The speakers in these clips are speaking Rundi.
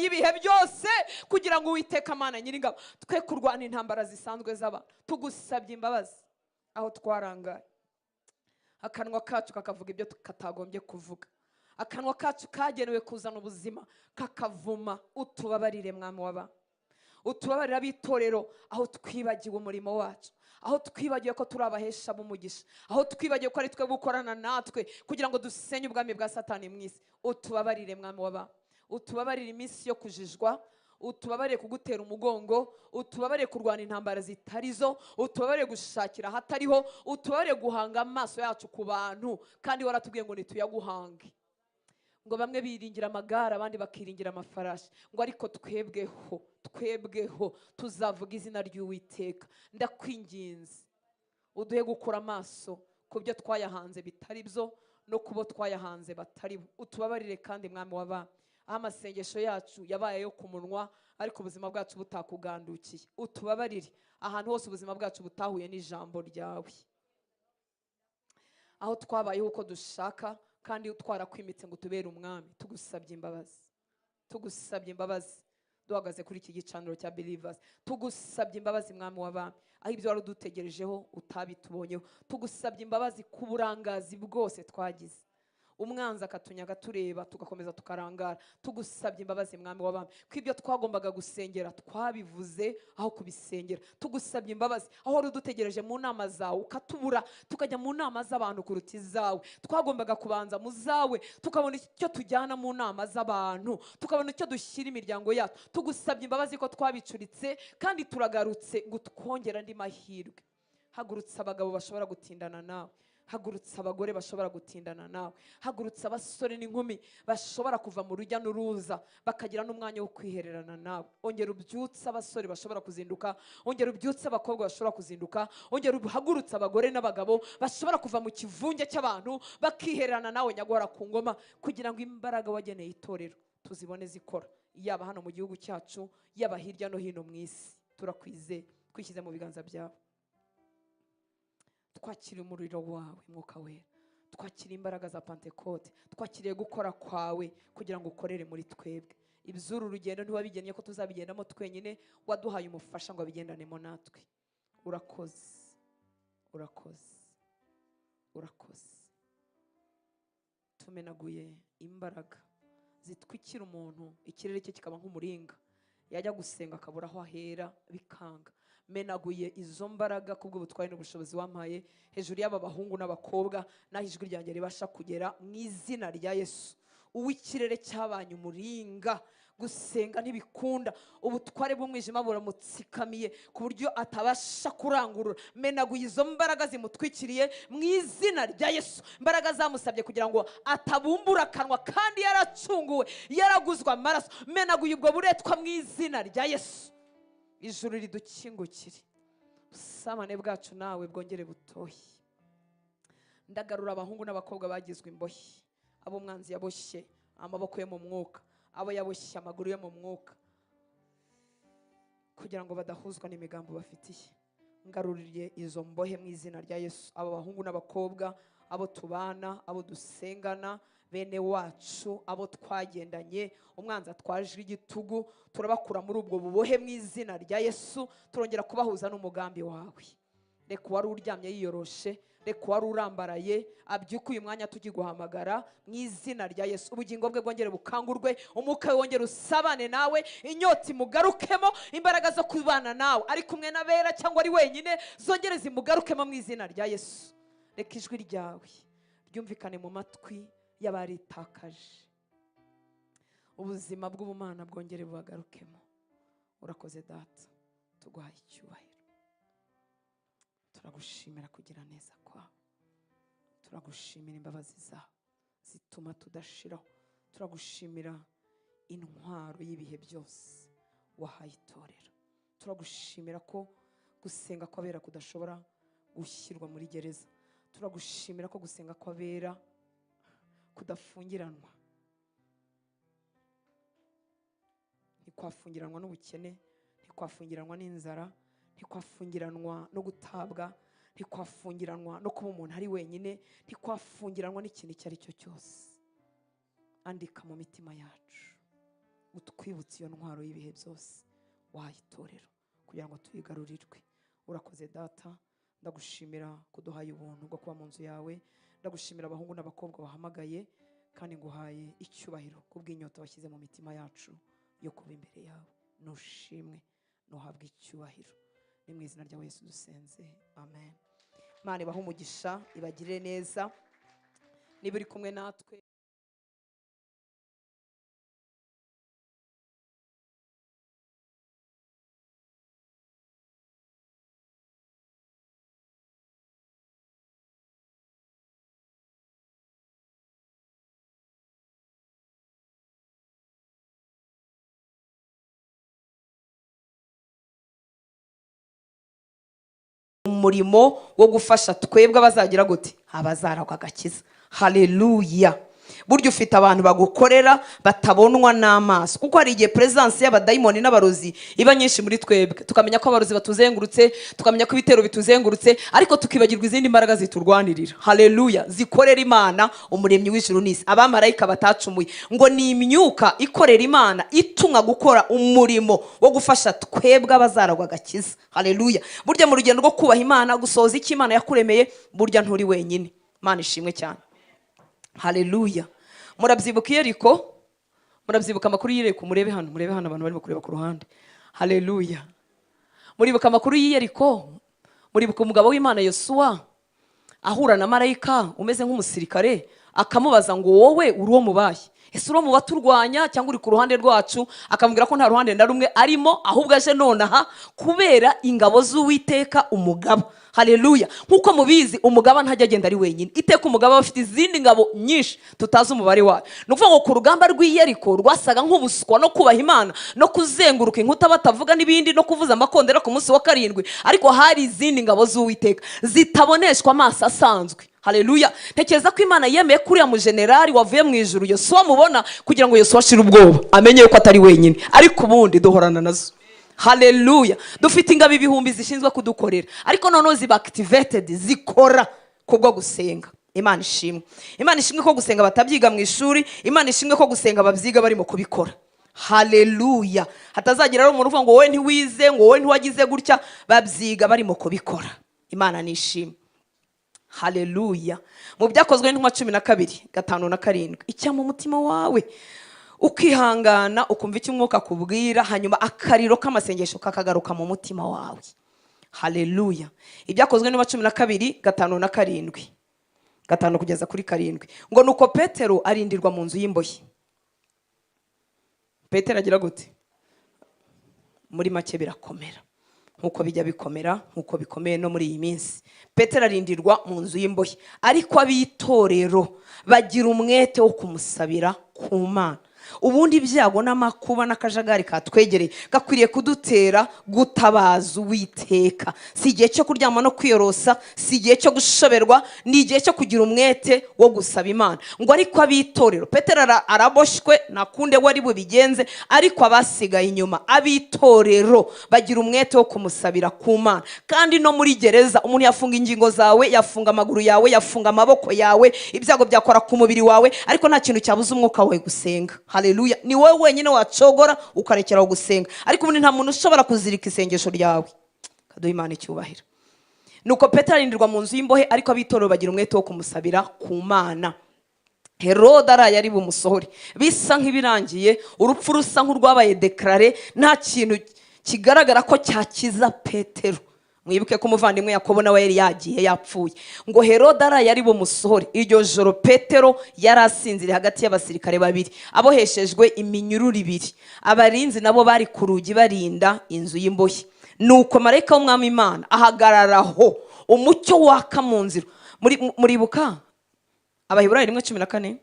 Y'ibihe byose, kugira ngo Uwiteka Mana Nyiringabo, twe kurwana intambara zisanzwe z'abantu. Tugusabye imbabazi aho twarangaye, akanwa kacu kakavuga ibyo katagombye kuvuga, akanwa kacu kagenewe kuzana ubuzima kakavuma. Utubabarire, Mwami w'abantu, utubabarire ab'itorero aho twibagiwe umurimo wacu, aho twibagiwe ko turi abahesha b'umugisha, aho twibagiwe ko ari twe gukorana natwe kugira ngo dusenye ubwami bwa Satani mu isi. Utubabarire, Mwami w'abantu, utubabarire iminsi yo kujijwa, utubabarire kugutera umugongo, utubabarire kurwana intambara zitarizo, utubabarire gushakira ahatariho, utubabarire guhanga amaso yacu ku bantu kandi waratubwiye ngo ntituyaguhange. Ngo bamwe biringira amagare, abandi bakiringira amafarashi, ngo ariko twebweho, twebweho tuzavuga izina ry'Uwiteka. Ndakwinginze uduhe gukura amaso ku byo twayahanze bitari byo no kubo twayahanze batari bo. Utubabarire kandi, Mwami w'abami, aho amasengesho yacu yabaye ayo ku munwa ariko ubuzima bwacu butakugandukiye. Utubabarire ahantu hose ubuzima bwacu butahuye n'ijambo ryawe, aho twabayeho uko dushaka kandi twarakwimitse ngo utubere umwami. Tugusabye imbabazi, tugusabye imbabazi duhagaze kuri iki gicaniro cya Believers. Tugusabye imbabazi, Mwami w'abami, aho ibyo wari udutegerejeho utabitubonyeho. Tugusabye imbabazi ku burangazi bwose twagize, umwanzi akatunyaga tureba, tugakomeza tukarangara. Tugusabye imbabazi, Mwami w'abami, ko ibyo twagombaga gusengera twabivuze aho kubisengera. Tugusabye imbabazi aho wari udutegereje mu nama zawe ukatubura, tukajya mu nama z'abantu kuruta izawe. Twagombaga kubanza mu zawe, tukabona icyo tujyana mu nama z'abantu, tukabona icyo dushyira imiryango yacu. Tugusabye imbabazi ko twabicuritse kandi turagarutse ngo twongere andi mahirwe. Hagurutse abagabo bashobora gutindana nawe, hagurutse abagore bashobora gutindana nawe, hagurutse abasore n'inkumi bashobora kuva mu rujya n'uruza bakagira n'umwanya wo kwihererana nawe. Ongera ubyutse abasore bashobora kuzinduka, ongera ubyutse abakobwa bashobora kuzinduka, ongera uhagurutse abagore n'abagabo bashobora kuva mu kivunge cy'abantu bakihererana nawe, Nyaguhora ku ngoma, kugira ngo imbaraga wageneye itorero tuzibone zikora, yaba hano mu gihugu cyacu, yaba hirya no hino mu isi. Turakwizeye, twishyize mu biganza byawe. Twakiriye umuriro wawe, Mwuka Wera, twakiriye imbaraga za Pantekote, twakiriye gukora kwawe kugira ngo ukorere muri twebwe. Iby'uru rugendo ntiwabigennye ko tuzabigendamo twenyine, waduhaye umufasha ngo abigendanemo natwe. Urakoze, urakoze, urakoze. Tumenaguye imbaraga zitwikira umuntu, ikirere cye kikaba nk'umuringa, yajya gusenga akabura aho ahera bikanga. Menaguye izo mbaraga kubw'ubutware n'ubushobozi wampaye hejuru y'aba bahungu n'abakobwa n'aho ijwi ryanjye ribasha kugera, mu izina rya Yesu. Uw'ikirere cyabanye umuringa, gusenga ntibikunda, ubutware bw'umwijima buramutsikamiye ku buryo atabasha kurangurura. Menaguye izo mbaraga zimutwikiriye mu izina rya Yesu, imbaraga zamusabye kugira ngo atabumbura akanwa kandi yaracunguwe, yaraguzwe amaraso. Menaguye ubwo buretwa mu izina rya Yesu. Ijuru ridukingukire, ubusabane bwacu nawe bwongere butohe. Ndagarura abahungu n'abakobwa bagizwe imbohe, abo umwanzi yaboshye amaboko yo mu mwuka, abo yaboshye amaguru yo mu mwuka, kugira ngo badahuzwa n'imigambi bafitiye. Ngaruriye izo mbohe mu izina rya Yesu, abo bahungu n'abakobwa, abo tubana, abo dusengana, bene wacu, abo twagendanye, umwanzi atwajwe igitugu, turabakura muri ubwo bubohe mu izina rya Yesu. Turongera kubahuza n'umugambi wawe. Reka uwari uryamye yiyoroshe, reka uwari urambaraye abyuke uyu mwanya tugiguhamagara mu izina rya Yesu. Ubugingo bwe bwongere bukangurwe, umwuka we wongere usabane nawe, inyota imugarukemo, imbaraga zo kubana nawe ari kumwe n'abera cyangwa ari wenyine zongere zimugarukemo mu izina rya Yesu. Reka ijwi ryawe ryumvikane mu matwi y'abaritakaje, ubuzima bw'ubumana bwongere bubagarukemo. Urakoze Data, tuguhaye icyubahiro, turagushimira kugira neza kwawe, turagushimira imbabazi zawe zituma tudashiraho, turagushimira intwaro y'ibihe byose wahaye itorero, turagushimira ko gusenga kw'abera kudashobora gushyirwa muri gereza, turagushimira ko gusenga kw'abera kudafungiranwa, ntikwafungiranwa n'ubukene, ntikwafungiranwa n'inzara, ntikwafungiranwa no gutabwa, ntikwafungiranwa no kuba umuntu ari wenyine, ntikwafungiranwa n'ikintu icyo ari cyo cyose. Andika mu mitima yacu Utwibutse iyo ntwaro y'ibihe byose wahaye itorero kugira ngo tuyigarurirwe. Urakoze Data, ndagushimira kuduhaye ubuntu bwo kuba mu nzu yawe. Ndagushimira abahungu n'abakobwa wahamagaye, kandi nguhaye icyubahiro kubw'inyota washyize mu mitima yacu yo kuba imbere yawe. Nushimwe, nuhabwe icyubahiro. Ni mu izina rya Yesu dusenze, amen. Imana ibahe umugisha, ibagirire neza. Niba uri kumwe natwe, umurimo wo gufasha twebwe abazagira gute, abazaragwa agakiza. Haleluya. Burya ufite abantu bagukorera batabonwa n'amaso, kuko hari igihe presence y'abadayimoni n'abarozi iba nyinshi muri twebwe, tukamenya ko abarozi batuzengurutse, tukamenya ko ibitero bituzengurutse, ariko tukibagirwa izindi mbaraga ziturwanirira. Haleluya. Zikorera Imana umuremyi w'ijuru n'isi. Abamarayika batacumuye ngo ni imyuka ikorera Imana itumwa gukora umurimo wo gufasha twebwe abazaragwa agakiza. Haleluya. Burya mu rugendo rwo kubaha Imana, gusohoza icyo Imana yakuremeye, burya nturi wenyine. Imana ishimwe cyane. Haleluya. Murabyibuka Yeriko? Murabyibuka amakuru y'Yeriko? Murebe hano, murebe hano abantu barimo kureba ku ruhande. Haleluya. Muribuka amakuru y'Yeriko? Muribuka umugabo w'Imana Yosuwa ahura na marayika umeze nk'umusirikare, akamubaza ngo wowe uri uwo mubaye? Ese uri uwo mu baturwanya cyangwa uri ku ruhande rwacu? Akamubwira ko nta ruhande na rumwe arimo, ahubwo aje nonaha kubera ingabo z'Uwiteka umugaba. Haleluya. Nkuko mubizi, umugaba ntajya agenda ari wenyine. Iteka umugaba aba afite izindi ngabo nyinshi tutazi umubare wayo. Ni ukuvuga ngo ku rugamba rw'i Yeriko rwasaga nk'ubuswa no kubaha Imana no kuzenguruka inkuta batavuga n'ibindi no kuvuza amakondera ku munsi wa karindwi, ariko hari izindi ngabo z'Uwiteka zitaboneshwa amaso asanzwe. Haleluya. Ntekereza ko Imana yemeye ko uriya mujenerali wavuye mu ijuru Yosuwa amubona, kugira ngo Yosuwa ashire ubwoba, amenye yuko atari wenyine. Ariko ubundi duhorana nazo. Haleluya. Dufite ingabo ibihumbi zishinzwe kudukorera, ariko noneho ziba activated, zikora kubwo gusenga. Imana ishimwe. Imana ishimwe ko gusenga batabyiga mu ishuri. Imana ishimwe ko gusenga babyiga barimo kubikora. Haleluya. Hatazagira rero umuntu uvuga ngo wowe ntiwize, ngo wowe ntiwagize gutya. Babyiga barimo kubikora. Imana nishimwe. Haleluya. Mu byakozwe n'intumwa 12:5-7, icyampa umutima wawe ukihangana, ukumva icyo umwuka akubwira, hanyuma akariro k'amasengesho kakagaruka mu mutima wawe. Haleluya. Ibyakozwe n'intumwa 12:5-7, 5 kugeza kuri 7, ngo nuko Petero arindirwa mu nzu y'imbohe. Petero agira gute? Muri make birakomera, nkuko bijya bikomera, nkuko bikomeye no muri iyi minsi. Petero arindirwa mu nzu y'imbohe, ariko ab'itorero bagira umwete wo kumusabira ku Mana. Ubundi ibyago n'amakuba n'akajagari katwegereye gakwiriye kudutera gutabaza Uwiteka. Si igihe cyo kuryama no kwiyorosa, si igihe cyo gushoberwa, ni igihe cyo kugira umwete wo gusaba Imana. Ngo ariko ab'itorero, Petero araboshywe, ntakunde wari bubigenze, ariko abasigaye inyuma ab'itorero bagira umwete wo kumusabira ku Mana. Kandi no muri gereza umuntu yafunga ingingo zawe, yafunga amaguru yawe, yafunga amaboko yawe, ibyago byakora ku mubiri wawe, ariko nta kintu cyabuza umwuka wawe gusenga. Haleluya. Ni wowe wenyine wacogora ukarekeraho gusenga, ariko ubundi nta muntu ushobora kuzirika isengesho ryawe. Kaduha Imana icyubahiro. Nuko Petero arindirwa mu nzu y'imbohe, ariko ab'itorero bagira umwete wo kumusabira ku Mana. Herode araye ari bumusohore, bisa nk'ibirangiye, urupfu rusa nk'urwabaye déclaré, nta kintu kigaragara ko cyakiza Petero. Mwibuke ko umuvandimwe Yakobo nawe yari yagiye yapfuye. Ngo Herode araye ari bumusohore. Iryo joro Petero yari asinziriye hagati y'abasirikare babiri, aboheshejwe iminyururu ibiri. Abarinzi nabo bari ku rugi barinda inzu y'imbohe. Nuko marayika w'Umwami Imana ahagararaho, umucyo waka mu nzira. Muribuka Abaheburayo 1:14,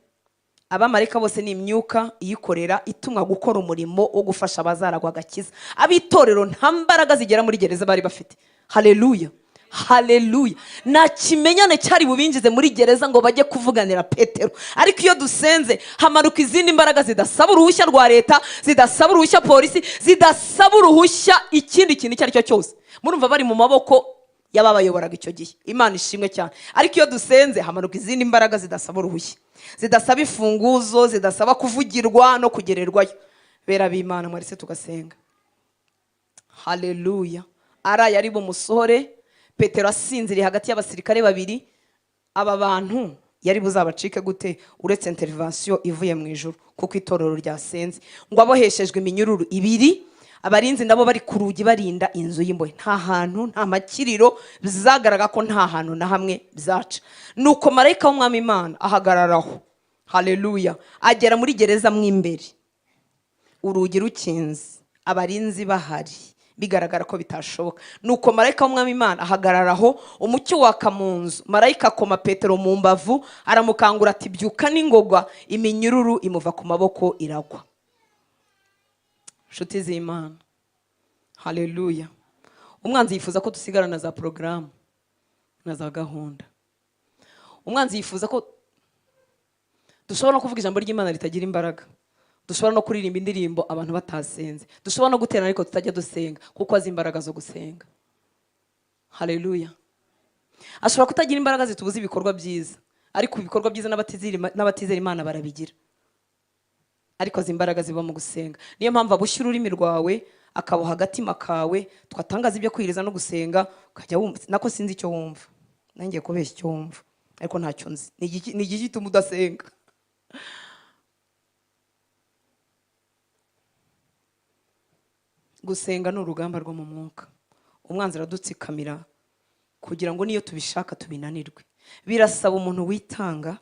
abamarayika bose ni imyuka iyikorera itumwa gukora umurimo wo gufasha abazaragwa agakiza. Ab'itorero nta mbaraga zigera muri gereza bari bafite. Haleluya, haleluya. Nta kimenyane cyari bubinjize muri gereza ngo bajye kuvuganira Petero. Ariko iyo dusenze hamanuka izindi mbaraga zidasaba uruhushya rwa leta, zidasaba uruhushya polisi, zidasaba uruhushya ikindi kintu icyo ari cyo cyose. Murumva bari mu maboko y'ababayoboraga icyo gihe. Imana ishimwe cyane. Ariko iyo dusenze hamanuka izindi mbaraga zidasaba uruhushya, zidasaba imfunguzo, zidasaba kuvugirwa no kugererwayo. Bera b'Imana, mwaretse tugasenga. Haleluya. Araye ari bumusohore, Petero asinziriye hagati y'abasirikare babiri. Aba bantu yari buzabacike gute uretse intervention ivuye mu ijuru? Kuko itorero ryasenze, ngo aboheshejwe iminyururu ibiri, abarinzi nabo bari ku rugi barinda inzu y'imbohe. Nta hantu, nta makiriro, bizagaragara ko nta hantu na hamwe byaca. Nuko marayika w'Umwami Imana ahagararaho. Haleluya. Agera muri gereza mo imbere, urugi rukinze, abarinzi bahari, bigaragara ko bitashoboka. Nuko marayika w'Umwami Imana ahagararaho, umucyo waka mu nzu. Marayika akoma Petero mu mbavu, aramukangura ati: "Byuka n'ingoga." Iminyururu imuva ku maboko iragwa. Inshuti z'Imana, haleluya. Umwanzi yifuza ko dusigarana za porogaramu na za gahunda. Umwanzi yifuza ko dushobora no kuvuga ijambo ry'Imana ritagira imbaraga, dushobora no kuririmba indirimbo abantu batasenze, dushobora no guterana ariko tutajya dusenga, kuko azi imbaraga zo gusenga. Haleluya. Ashobora kutagira imbaraga zitubuza ibikorwa byiza, ariko ibikorwa byiza n'abatizera Imana barabigira, ariko azi imbaraga ziba mu gusenga. Niyo mpamvu aboshya ururimi rwawe, akaboha agatima kawe. Twatangaza ibyo kwiriza no gusenga, ukajya wumva nako sinzi icyo wumva, nanjye kubeshya icyo wumva, ariko ntacyo nzi. Ni igiki gituma udasenga? Gusenga ni urugamba rwo mu mwuka. Umwanzi aradutsikamira kugira ngo niyo tubishaka tubinanirwe. Birasaba umuntu witanga,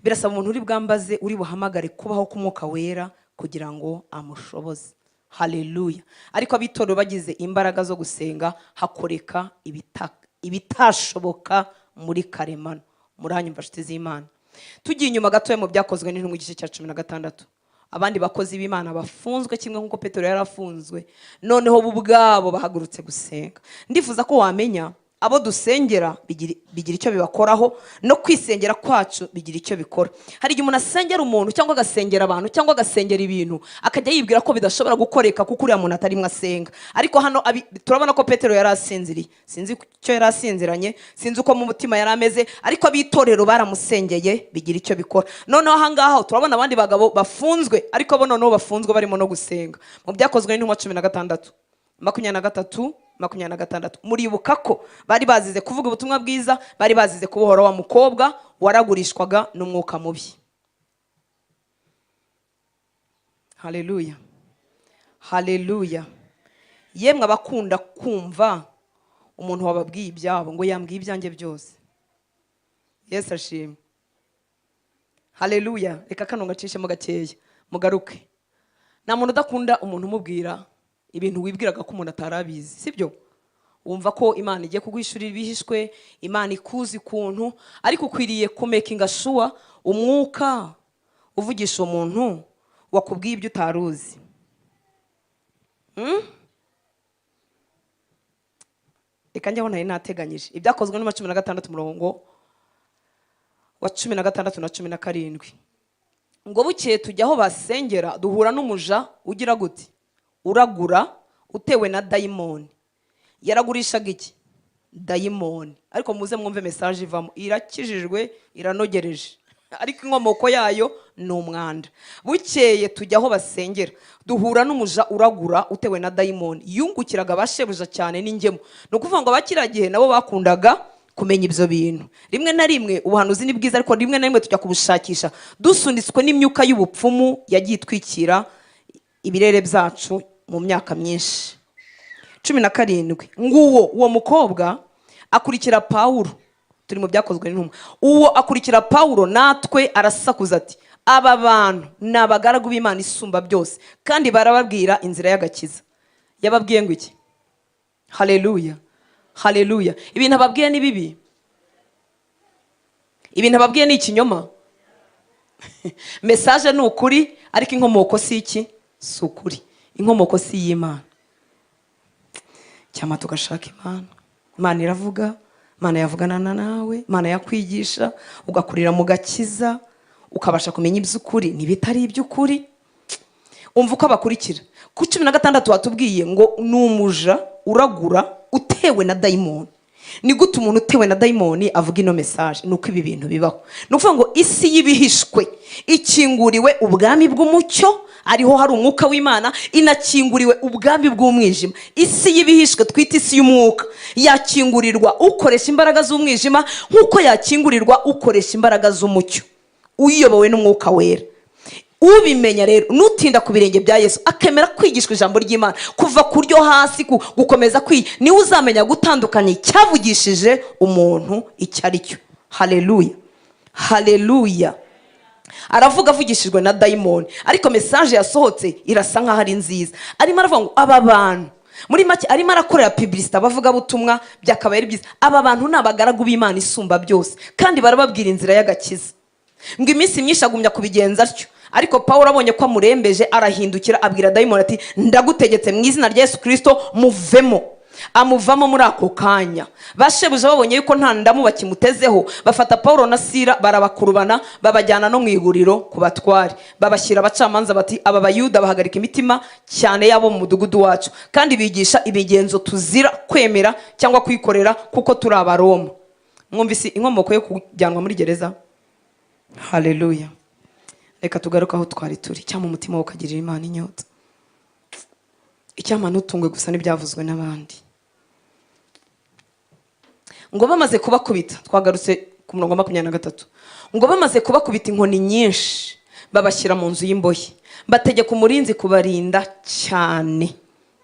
birasaba umuntu uri bwambaze, uri buhamagare kubaho k'Umwuka Wera kugira ngo amushoboze. Haleluya. Ariko abitorero bagize imbaraga zo gusenga, hakoreka ibitashoboka muri karemano. Muranyumva, nshuti z'Imana? Tugiye inyuma gatoya mu Byakozwe n'Intumwa, igice cya 16, abandi bakozi b'Imana bafunzwe kimwe nk'uko Petero yari afunzwe, noneho bo ubwabo bahagurutse gusenga. Ndifuza ko wamenya abo dusengera bigira icyo bibakoraho, no kwisengera kwacu bigira icyo bikora. Hari igihe umuntu asengera umuntu, cyangwa agasengera abantu, cyangwa agasengera ibintu, akajya yibwira ko bidashobora gukoreka kuko uriya muntu atarimo asenga. Ariko hano turabona ko Petero yari asinziriye. Sinzi icyo yari asinziranye, sinzi uko mu mutima yari ameze, ariko ab'itorero baramusengeye bigira icyo bikora. Noneho aha ngaha turabona abandi bagabo bafunzwe, ariko bo noneho bafunzwe barimo no gusenga. Mu Byakozwe n'Intumwa 16, 23, 26, muribuka ko bari bazize kuvuga ubutumwa bwiza, bari bazize kubohora wa mukobwa waragurishwaga n'umwuka mubi. Haleluya, haleluya. Yemwe abakunda kumva umuntu wababwiye ibyabo ngo yambwiye ibyanjye byose, Yesu ashimwe. Haleluya. Reka kano gacishemo gakeya mugaruke. Nta muntu udakunda umuntu umubwira ibintu wibwiraga ko umuntu atarabizi, sibyo? Wumva ko Imana igiye kuguhishurira ibihishwe, Imana ikuzi ukuntu, ariko ukwiriye kumekinga sure umwuka uvugisha umuntu wakubwiye ibyo utaruzi. Reka njyaho nari nateganyije. Ibyakozwe n'uma 16, umurongo wa 16 na 17. Ngo bukeye tujya aho basengera, duhura n'umuja ugira gute? Uragura, utewe na dayimoni. Yaragurishaga iki? Dayimoni. Ariko muze mwumve message ivamo, irakijijwe, iranogereje, ariko inkomoko yayo ni umwanda. Bukeye tujya aho basengera, duhura n'umuja uragura utewe na dayimoni, yungukiraga abashebuja cyane n'ingemu. Ni ukuvuga ngo abakiriya gihe nabo bakundaga kumenya ibyo bintu. Rimwe na rimwe ubuhanuzi ni bwiza, ariko rimwe na rimwe tujya kubushakisha dusunitswe n'imyuka y'ubupfumu yagiye itwikira ibirere byacu mu myaka myinshi. 17, nguwo uwo mukobwa akurikira Pawulo. Turi mu Byakozwe n'Intumwa. Uwo akurikira Pawulo natwe, arasakuza ati: "Aba bantu ni abagaragu b'Imana isumba byose, kandi barababwira inzira y'agakiza." Yababwiye ngo iki? Haleluya, haleluya. Ibintu ababwiye ni bibi, ibintu ababwiye ni ikinyoma. Message ni ukuri, ariko inkomoko si iki? Si ukuri. Inkomoko si iy'Imana. Cyangwa tugashaka Imana. Imana iravuga, Imana yavugana nawe, Imana yakwigisha, ugakurira mu gakiza, ukabasha kumenya iby'ukuri n'ibitari iby'ukuri. Umva uko abakurikira. Ku 16 watubwiye ngo ni umuja uragura utewe na dayimoni. Ni gute umuntu utewe na dayimoni avuga ino message? Ni uko ibi bintu bibaho. Ni ukuvuga ngo isi y'ibihishwe ikinguriwe ubwami bw'umucyo. Ariho hari umwuka w'Imana, inakinguriwe ubwami bw'umwijima. Isi y'ibihishwe twita isi y'umwuka yakingurirwa ukoresha imbaraga z'umwijima nk'uko yakingurirwa ukoresha imbaraga z'umucyo, uyobowe n'umwuka wera. Ubimenya rero nutinda ku birenge bya Yesu, akemera kwigishwa ijambo ry'Imana kuva ku ryo hasi gukomeza kwiga, niwe uzamenya gutandukanya icyavugishije umuntu icyo ari cyo. Haleluya, haleluya. Aravuga avugishijwe na dayimoni, ariko message yasohotse irasa nkaho ari nziza. Arimo aravuga ngo aba bantu, muri make arimo arakorera publicité abavugabutumwa, byakabaye ari byiza. Aba bantu ni abagaragu b'Imana isumba byose, kandi barababwira inzira y'agakiza. Ngo iminsi myinshi agumya kubigenza atyo, ariko Pawulo abonye ko amurembeje, arahindukira abwira dayimoni ati: "Ndagutegetse mu izina rya Yesu Kirisito, muvemo." Amuvamo muri ako kanya. Bashebuja babonye yuko nta ndamu bakimutezeho, bafata Pawulo na Sira barabakurubana, babajyana no mu iguriro ku batware, babashyira abacamanza bati: "Aba Bayuda bahagarika imitima cyane y'abo mu mudugudu wacu, kandi bigisha imigenzo tuzira kwemera cyangwa kwikorera kuko turi Abaroma." Mwumvise inkomoko yo kujyanwa muri gereza? Haleluya. Reka tugaruke aho twari turi. Cyangwa umutima we ukagirira Imana inyota. Icyampa ntutungwe gusa n'ibyavuzwe n'abandi. Ngo bamaze kubakubita, twagarutse ku murongo wa 23, ngo bamaze kubakubita inkoni nyinshi, babashyira mu nzu y'imbohe, bategeka umurinzi kubarinda cyane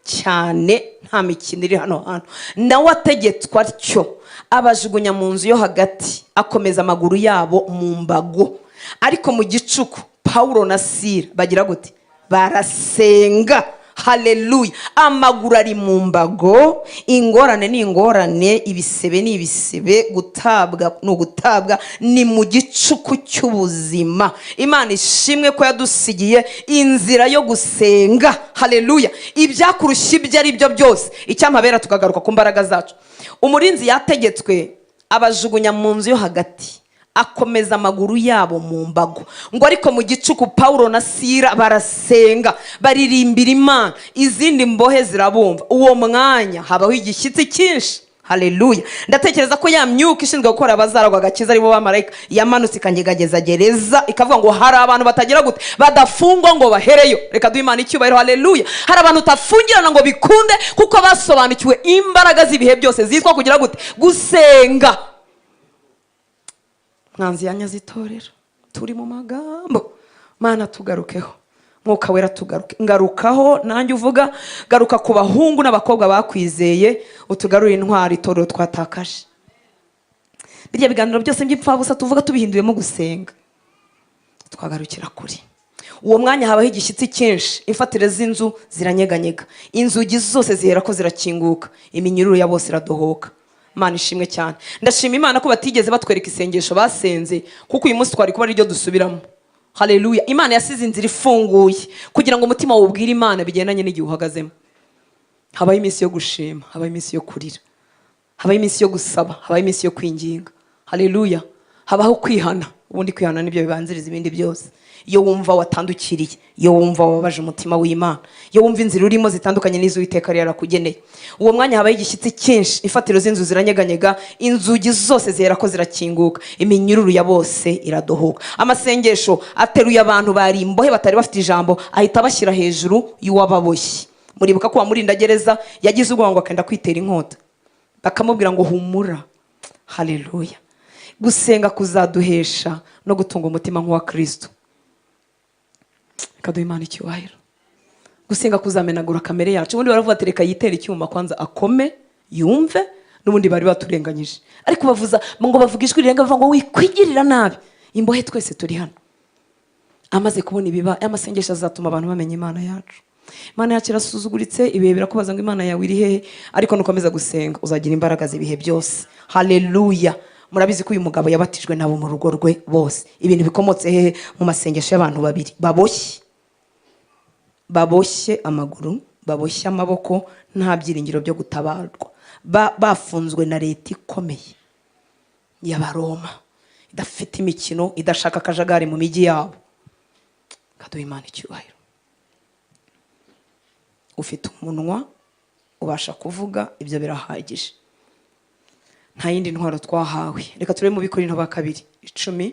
cyane, nta mikino iri hano hantu. Nawe ategetswe atyo, abajugunya mu nzu yo hagati, akomeza amaguru yabo mu mbago. Ariko mu gicuku Pawulo na Sira bagira gute? Barasenga. Haleluya. Amaguru ari mu mbago, ingorane ni ingorane, ibisebe ni ibisebe, gutabwa ni ugutabwa, ni mu gicuku cy'ubuzima. Imana ishimwe ko yadusigiye inzira yo gusenga. Haleluya. Ibyakurushya ibyo ari byo byose, icyamabera tukagaruka ku mbaraga zacu. Umurinzi yategetswe, abajugunya mu nzu yo hagati, akomeza amaguru yabo mu mbago. Ngo ariko mu gicuku Pawulo na Sira barasenga, baririmbira Imana, izindi mbohe zirabumva. Uwo mwanya habaho igishyitsi cyinshi. Haleluya. Ndatekereza ko ya myuka ishinzwe gukora abazaragwa agakiza, aribo bamarayika, yamanutse ikanyegageza gereza, ikavuga ngo hari abantu batagira gute? Badafungwa ngo bahereyo. Reka duhe Imana icyubahiro. Haleluya. Hari abantu utafungirana ngo bikunde, kuko basobanukiwe imbaraga z'ibihe byose zitwa kugira gute? Gusenga. Mwanzi yanyaze itorero, turi mu magambo. Mana tugarukeho, Mwuka Wera tugaruke. Ngarukaho nanjye uvuga, garuka ku bahungu n'abakobwa bakwizeye, utugarure intwari itorero twatakaje. Birya biganiro byose by'imfabusa tuvuga, tubihinduyemo gusenga, twagarukira kuri uwo mwanya. Habaho igishyitsi cyinshi, imfatiro z'inzu ziranyeganyega, inzugi zose zihera ko zirakinguka, iminyururu ya bose iradohoka. Imana ishimwe cyane. Ndashima Imana ko batigeze batwereka isengesho basenze, kuko uyu munsi twari kuba ariryo dusubiramo. Haleluya. Imana yasize inzira ifunguye kugira ngo umutima wubwire Imana bigendanye n'igihe uhagazemo. Habaho iminsi yo gushima, habaho iminsi yo kurira, habaho iminsi yo gusaba, habaho iminsi yo kwinginga. Haleluya. Habaho kwihana. Ubundi kwihana nibyo bibanziriza ibindi byose. Iyo wumva watandukiriye, iyo wumva wababaje umutima w'Imana, iyo wumva inzira urimo zitandukanye n'izo Uwiteka yari yarakugeneye. Uwo mwanya habaho igishyitsi cyinshi, imfatiro z'inzu ziranyeganyega, inzugi zose zihera ko zirakinguka, iminyururu ya bose iradohoka. Amasengesho ateruye abantu bari imbohe batari bafite ijambo, ahita abashyira hejuru y'uwababoshye. Muribuka ko uwamurindagereza yagize ubwoba ngo akenda kwitera inkota, bakamubwira ngo humura. Haleluya. Gusenga kuzaduhesha no gutunga umutima nk'uwa Kristo. Reka duhe Imana icyubahiro. Gusenga kuzamenagura kamere yacu. Ubundi baravuga ati: "Reka yitere icyuma kwanza akome yumve." N'ubundi bari baturenganyije, ariko bavuza ngo bavuga ijwi rirenga, bavuga ngo wikwigirira nabi imbohe, twese turi hano. Amaze kubona ibiba, amasengesho azatuma abantu bamenya Imana yacu. Imana yacu irasuzuguritse. Ibihe birakubaza ngo Imana yawe iri hehe? Ariko nukomeza gusenga uzagira imbaraga z'ibihe byose. Haleluya. Murabizi ko uyu mugabo yabatijwe nabo mu rugo rwe bose. Ibintu bikomotse hehe? Mu masengesho y'abantu babiri baboshye, baboshye amaguru, baboshye amaboko, nta byiringiro byo gutabarwa. Bafunzwe na leta ikomeye y'Abaroma idafite imikino, idashaka akajagari mu mijyi yabo. Kaduha Imana icyubahiro. Ufite umunwa, ubasha kuvuga, ibyo birahagije. Nta yindi ntwaro twahawe. Reka turebe mu Bikorinto ba kabiri 10.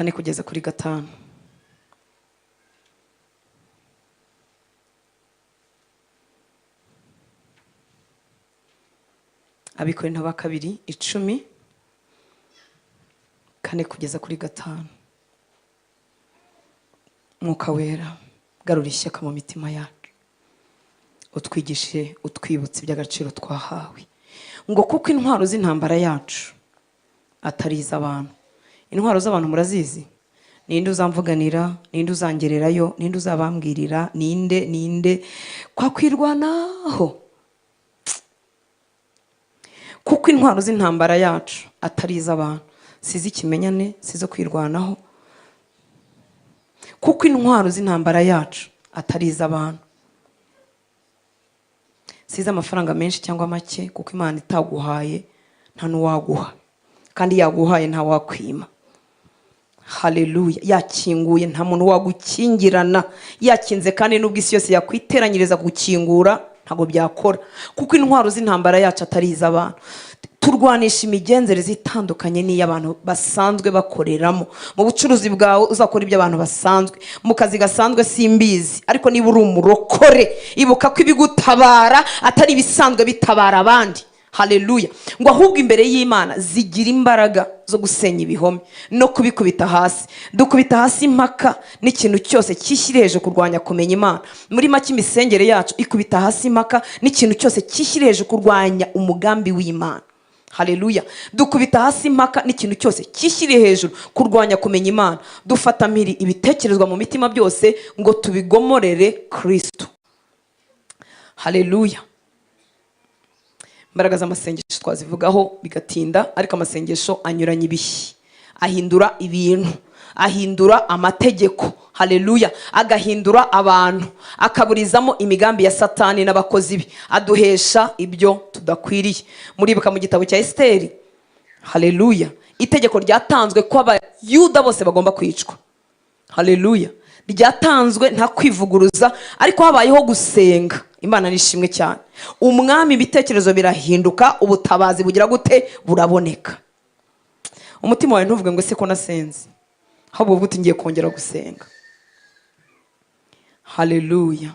4 kugeza kuri 5. Abikorinto ba kabiri 10, 4 kugeza kuri 5. Mwuka Wera, garura ishyaka mu mitima yacu, utwigishe, utwibutse iby'agaciro twahawe. Ngo kuko intwaro z'intambara yacu atari iz'abantu. Intwaro z'abantu murazizi? Ninde uzamvuganira? Ninde uzangererayo? Ninde uzabambwirira? Ninde ninde kwakwirwanaho? Kuko intwaro z'intambara yacu atari iz'abantu, si iz'ikimenyane, si izo kwirwanaho. Kuko intwaro z'intambara yacu atari iz'abantu, si iz'amafaranga menshi cyangwa make, kuko Imana itaguhaye nta n'uwaguha, kandi yaguhaye nta wakwima. Haleluya. Yakinguye nta muntu wagukingirana, yakinze kandi nubwo isi yose yakwiteranyiriza gukingura ntabwo byakora. Kuko intwaro z'intambara yacu atari iz'abantu. Turwanisha imigenzereze itandukanye n'iy'abantu basanzwe bakoreramo. Mu bucuruzi bwawe uzakora ibyo abantu basanzwe, mu kazi gasanzwe simbizi, ariko niba uri umurokore ibuka ko ibigutabara atari ibisanzwe bitabara abandi. Haleluya. Ngo ahubwo imbere y'Imana zigira imbaraga zo gusenya ibihome no kubikubita hasi. Dukubita hasi impaka n'ikintu cyose cyishyira hejuru kurwanya kumenya Imana. Muri make imisengere yacu ikubita hasi impaka n'ikintu cyose cyishyira hejuru kurwanya umugambi w'Imana. Haleluya. Dukubita hasi impaka n'ikintu cyose cyishyiriye hejuru kurwanya kumenya Imana. Dufata mpiri ibitekerezwa mu mitima byose ngo tubigomorere Kristo. Haleluya. Imbaraga z'amasengesho twazivugaho bigatinda, ariko amasengesho anyuranye ibihe, ahindura ibintu, ahindura amategeko. Haleluya. Agahindura abantu, akaburizamo imigambi ya Satani n'abakozi be, aduhesha ibyo tudakwiriye. Muribuka mu gitabo cya Esiteri, haleluya, itegeko ryatanzwe ko Abayuda bose bagomba kwicwa. Haleluya. Ryatanzwe nta kwivuguruza, ariko habayeho gusenga. Imana nishimwe cyane. Umwami ibitekerezo birahinduka, ubutabazi bugira gute? Buraboneka. Umutima wawe ntuvuge ngo ese ko nasenze, ahubwo uvuge uti ngiye kongera gusenga. Haleluya.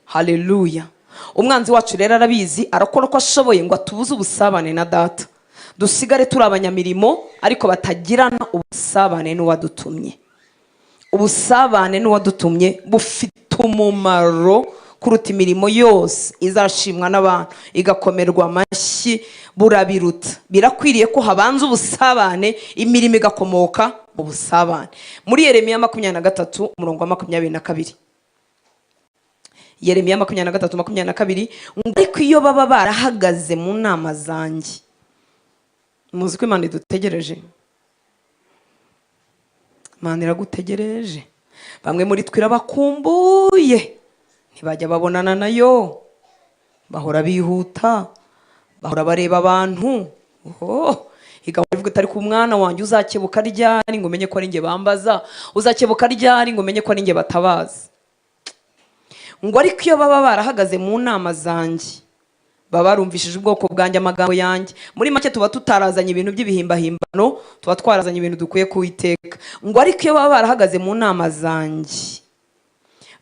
Haleluya. Umwanzi wacu rero arabizi, arakora uko ashoboye ngo atubuze ubusabane na data, dusigare turi abanyamirimo ariko batagirana ubusabane n'uwadutumye. Ubusabane n'uwadutumye bufite umumaro kuruta imirimo yose izashimwa n'abantu igakomerwa amashyi, burabiruta. Birakwiriye ko habanza ubusabane, imirimo igakomoka mu busabane. Muri Yeremiya 23 umurongo wa 22. Yeremiya 23 22, ngo ariko iyo baba barahagaze mu nama zanjye. Muzi ko Imana idutegereje. Imana iragutegereje. Bamwe muri twe irabakumbuye, ntibajya babonana nayo, bahora bihuta, bahora bareba abantu. Oh, igahora ivuga iti ariko umwana wanjye uzakebuka ryari ngo umenye ko ari njye bambaza, uzakebuka ryari ngo umenye ko ari njye batabaza. Ngo ariko iyo baba barahagaze mu nama zanjye, baba barumvishije ubwoko bwanjye amagambo yanjye. Muri make tuba tutarazanye ibintu by'ibihimbahimbano, tuba twarazanye ibintu dukwiye kuwiteka. Ngo ariko iyo baba barahagaze mu nama zanjye,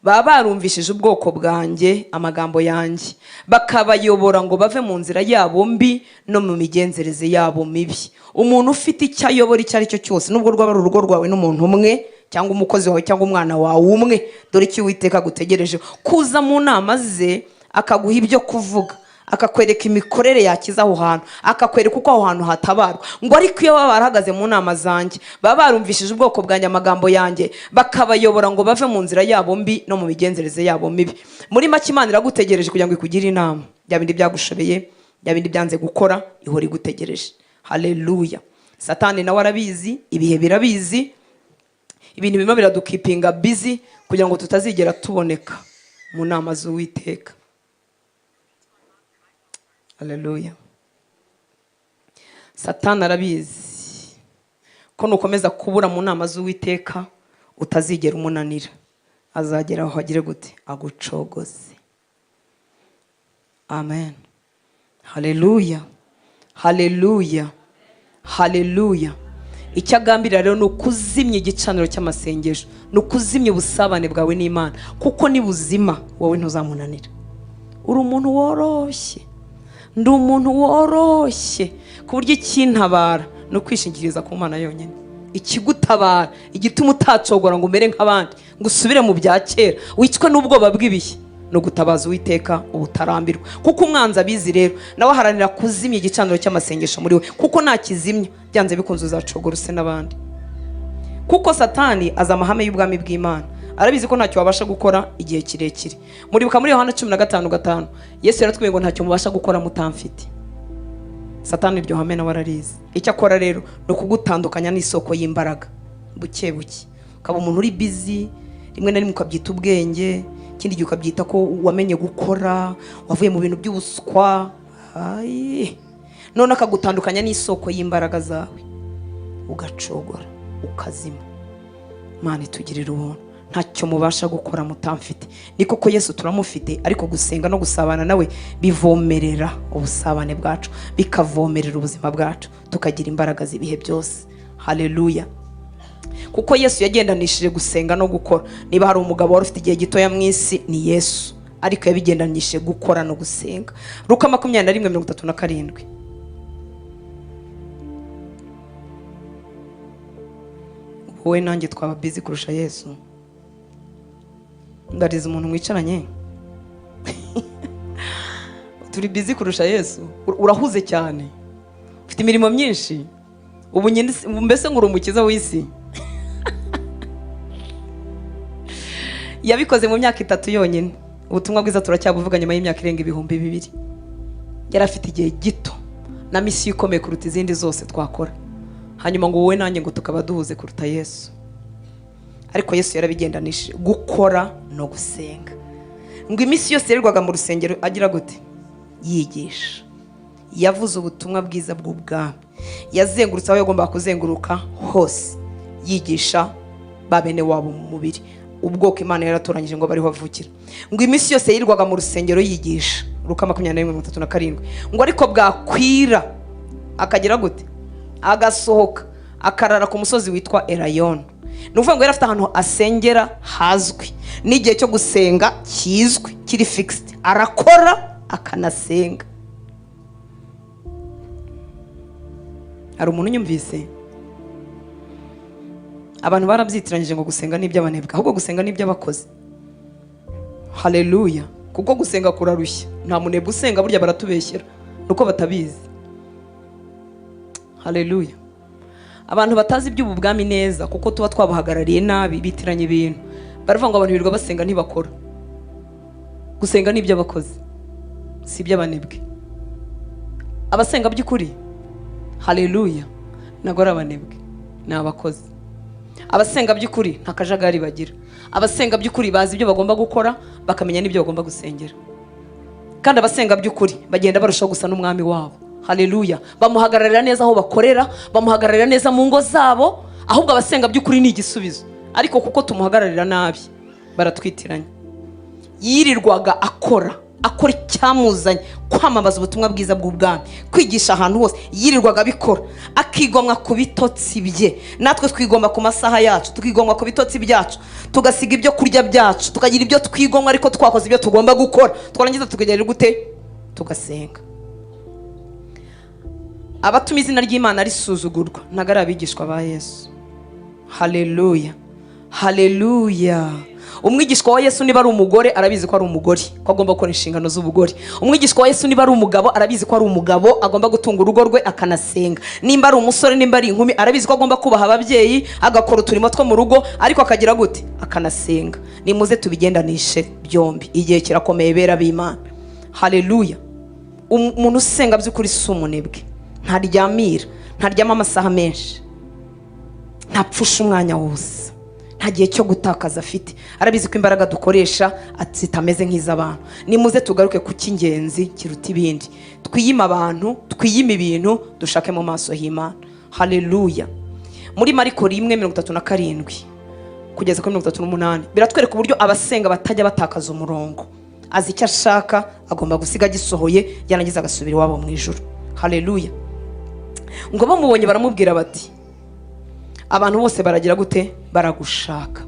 baba barumvishije ubwoko bwanjye amagambo yanjye, bakabayobora ngo bave mu nzira yabo mbi no mu migenzereze yabo mibi. Umuntu ufite icyo ayobora icyo ari cyo cyose, nubwo rwaba ari urugo rwawe n'umuntu umwe cyangwa umukozi wawe cyangwa umwana wawe umwe, dore icyo Uwiteka agutegereje kuza mu nama ze, akaguha ibyo kuvuga, akakwereka imikorere yakiza aho hantu, akakwereka uko aho hantu hatabarwa. Ngo ariko iyo baba barahagaze mu nama zanjye, baba barumvishije ubwoko bwanjye amagambo yanjye, bakabayobora ngo bave mu nzira yabo mbi no mu migenzereze yabo mibi. Muri make Imana iragutegereje kugira ngo ikugire inama. Bya bindi byagushobeye, bya bindi byanze gukora, ihora igutegereje. Haleluya. Satani nawe arabizi, ibihe birabizi, ibintu bimwe biradukipinga busy kugira ngo tutazigera tuboneka mu nama z'Uwiteka. Haleluya. Satani arabizi ko nukomeza kubura mu nama z'Uwiteka utazigera umunanira, azagera aho agire gute? Agucogoze. Amen. Haleluya. Haleluya. Haleluya. Icyo agambirira rero ni ukuzimya igicaniro cy'amasengesho, ni ukuzimya ubusabane bwawe n'Imana, kuko nibuzima wowe ntuzamunanira. Uri umuntu woroshye, ndi umuntu woroshye, ku buryo ikintabara ni ukwishingikiriza ku Mana yonyine. Ikigutabara, igituma utacogora ngo umere nk'abandi, ngo usubire mu bya kera, wicwe n'ubwoba bw'ibihe, ni ugutabaza Uwiteka ubutarambirwa. Kuko umwanzi abizi rero, nawe aharanira kuzimya igicaniro cy'amasengesho muri we, kuko nakizimya byanze bikunze uzacogora use n'abandi. Kuko Satani azi amahame y'ubwami bw'Imana, arabizi ko ntacyo wabasha gukora igihe kirekire. Muribuka muri Yohana 15:5, Yesu yaratubwiye ngo ntacyo mubasha gukora mutamfite. Satani iryo hame nawe ararizi. Icyo akora rero ni ukugutandukanya n'isoko y'imbaraga buke buke, ukaba umuntu uri busy, rimwe na rimwe ukabyita ubwenge, ikindi gihe ukabyita ko wamenye gukora, wavuye mu bintu by'ubuswa. Ayi. None akagutandukanya n'isoko y'imbaraga zawe, ugacogora, ukazima. Imana itugirira ubuntu. Ntacyo mubasha gukora mutamfite. Ni koko Yesu turamufite, ariko gusenga no gusabana nawe bivomerera ubusabane bwacu, bikavomerera ubuzima bwacu, tukagira imbaraga z'ibihe byose. Haleluya. Kuko Yesu yagendanishije gusenga no gukora. Niba hari umugabo wari ufite igihe gitoya mu isi ni Yesu, ariko yabigendanishije gukora no gusenga. Luka 21:37. Wowe nanjye twaba busy kurusha Yesu? Ndariza umuntu mwicaranye, turi busy kurusha Yesu? Urahuze cyane, ufite imirimo myinshi, ubu nyine mbese ngo uri umukiza w'isi. Yabikoze mu myaka 3 yonyine. Ubutumwa bwiza turacyabuvuga nyuma y'imyaka irenga 2000. Yari afite igihe gito na misiyo ikomeye kuruta izindi zose twakora, hanyuma ngo wowe nanjye ngo tukaba duhuze kuruta Yesu. Ariko Yesu yarabigendanishije gukora no gusenga. Ngo iminsi yose yirirwaga mu rusengero agira gute? Yigisha. Yavuze ubutumwa bwiza bw'ubwami, yazengurutse aho yagombaga kuzenguruka hose, yigisha ba bene wabo mu mubiri, ubwoko Imana yaratoranyije ngo bariho bavukira. Ngo iminsi yose yirirwaga mu rusengero yigisha. Luka 21:37. Ngo ariko bwakwira akagira gute? Agasohoka akarara ku musozi witwa Elayono. Ni ukuvuga ngo yari afite ahantu asengera hazwi, n'igihe cyo gusenga kizwi, kiri fixed. Arakora akanasenga. Hari umuntu unyumvise? Abantu barabyitiranyije ngo gusenga ni iby'abanebwe, ahubwo gusenga ni iby'abakozi. Haleluya. Kuko gusenga kurarushya, nta munebwe usenga, burya baratubeshyera nuko batabizi. Haleluya. Abantu batazi iby'ubu bwami neza, kuko tuba twabahagarariye nabi, bitiranya ibintu. Baravuga ngo abantu birirwa basenga ntibakora. Gusenga ni iby'abakozi, si iby'abanebwe. Abasenga by'ukuri, haleluya, ntabwo ari abanebwe, ni abakozi. Abasenga by'ukuri nta kajagari bagira. Abasenga by'ukuri bazi ibyo bagomba gukora, bakamenya n'ibyo bagomba gusengera. Kandi abasenga by'ukuri bagenda barushaho gusa n'umwami wabo. Haleluya. Bamuhagararira neza aho bakorera, bamuhagararira neza mu ngo zabo. Ahubwo abasenga by'ukuri ni igisubizo, ariko kuko tumuhagararira nabi baratwitiranya. Yirirwaga akora icyamuzanye, kwamamaza ubutumwa bwiza bw'ubwami, kwigisha ahantu hose. Yirirwaga abikora, akigomwa ku bitotsi bye. Natwe twigomwa ku masaha yacu, tukigomwa ku bitotsi byacu, tugasiga ibyo kurya byacu, tukagira ibyo twigomwa, ariko twakoze ibyo tugomba gukora, twarangiza tukagera gute? Tugasenga. Abatuma izina ry'Imana risuzugurwa ntabwo ari abigishwa ba Yesu. Haleluya, haleluya. Umwigishwa wa Yesu niba ari umugore arabizi ko ari umugore, ko agomba gukora inshingano z'ubugore. Umwigishwa wa Yesu niba ari umugabo arabizi ko ari umugabo, agomba gutunga urugo rwe akanasenga. Nimba ari umusore, nimba ari inkumi, arabizi ko agomba kubaha ababyeyi, agakora uturimo two mu rugo, ariko akagira gute? Akanasenga. Nimuze tubigendanishe byombi, igihe kirakomeye bera b'Imana. Haleluya. Umuntu usenga by'ukuri si umunebwe, ntaryamira, ntaryama amasaha menshi, ntapfusha umwanya wose, nta gihe cyo gutakaza afite. Arabizi ko imbaraga dukoresha zitameze nk'iz'abantu. Nimuze tugaruke ku cy'ingenzi kiruta ibindi, twiyime abantu, twiyime ibintu, dushake mu maso h'Imana. Haleluya. Muri Mariko 1:37 kugeza kuri 38 biratwereka uburyo abasenga batajya batakaza umurongo. Azi icyo ashaka, agomba gusiga agisohoye, yarangiza agasubira iwabo mu ijuru. Haleluya. Ngo bamubonye baramubwira bati, Abantu bose baragira gute? Baragushaka.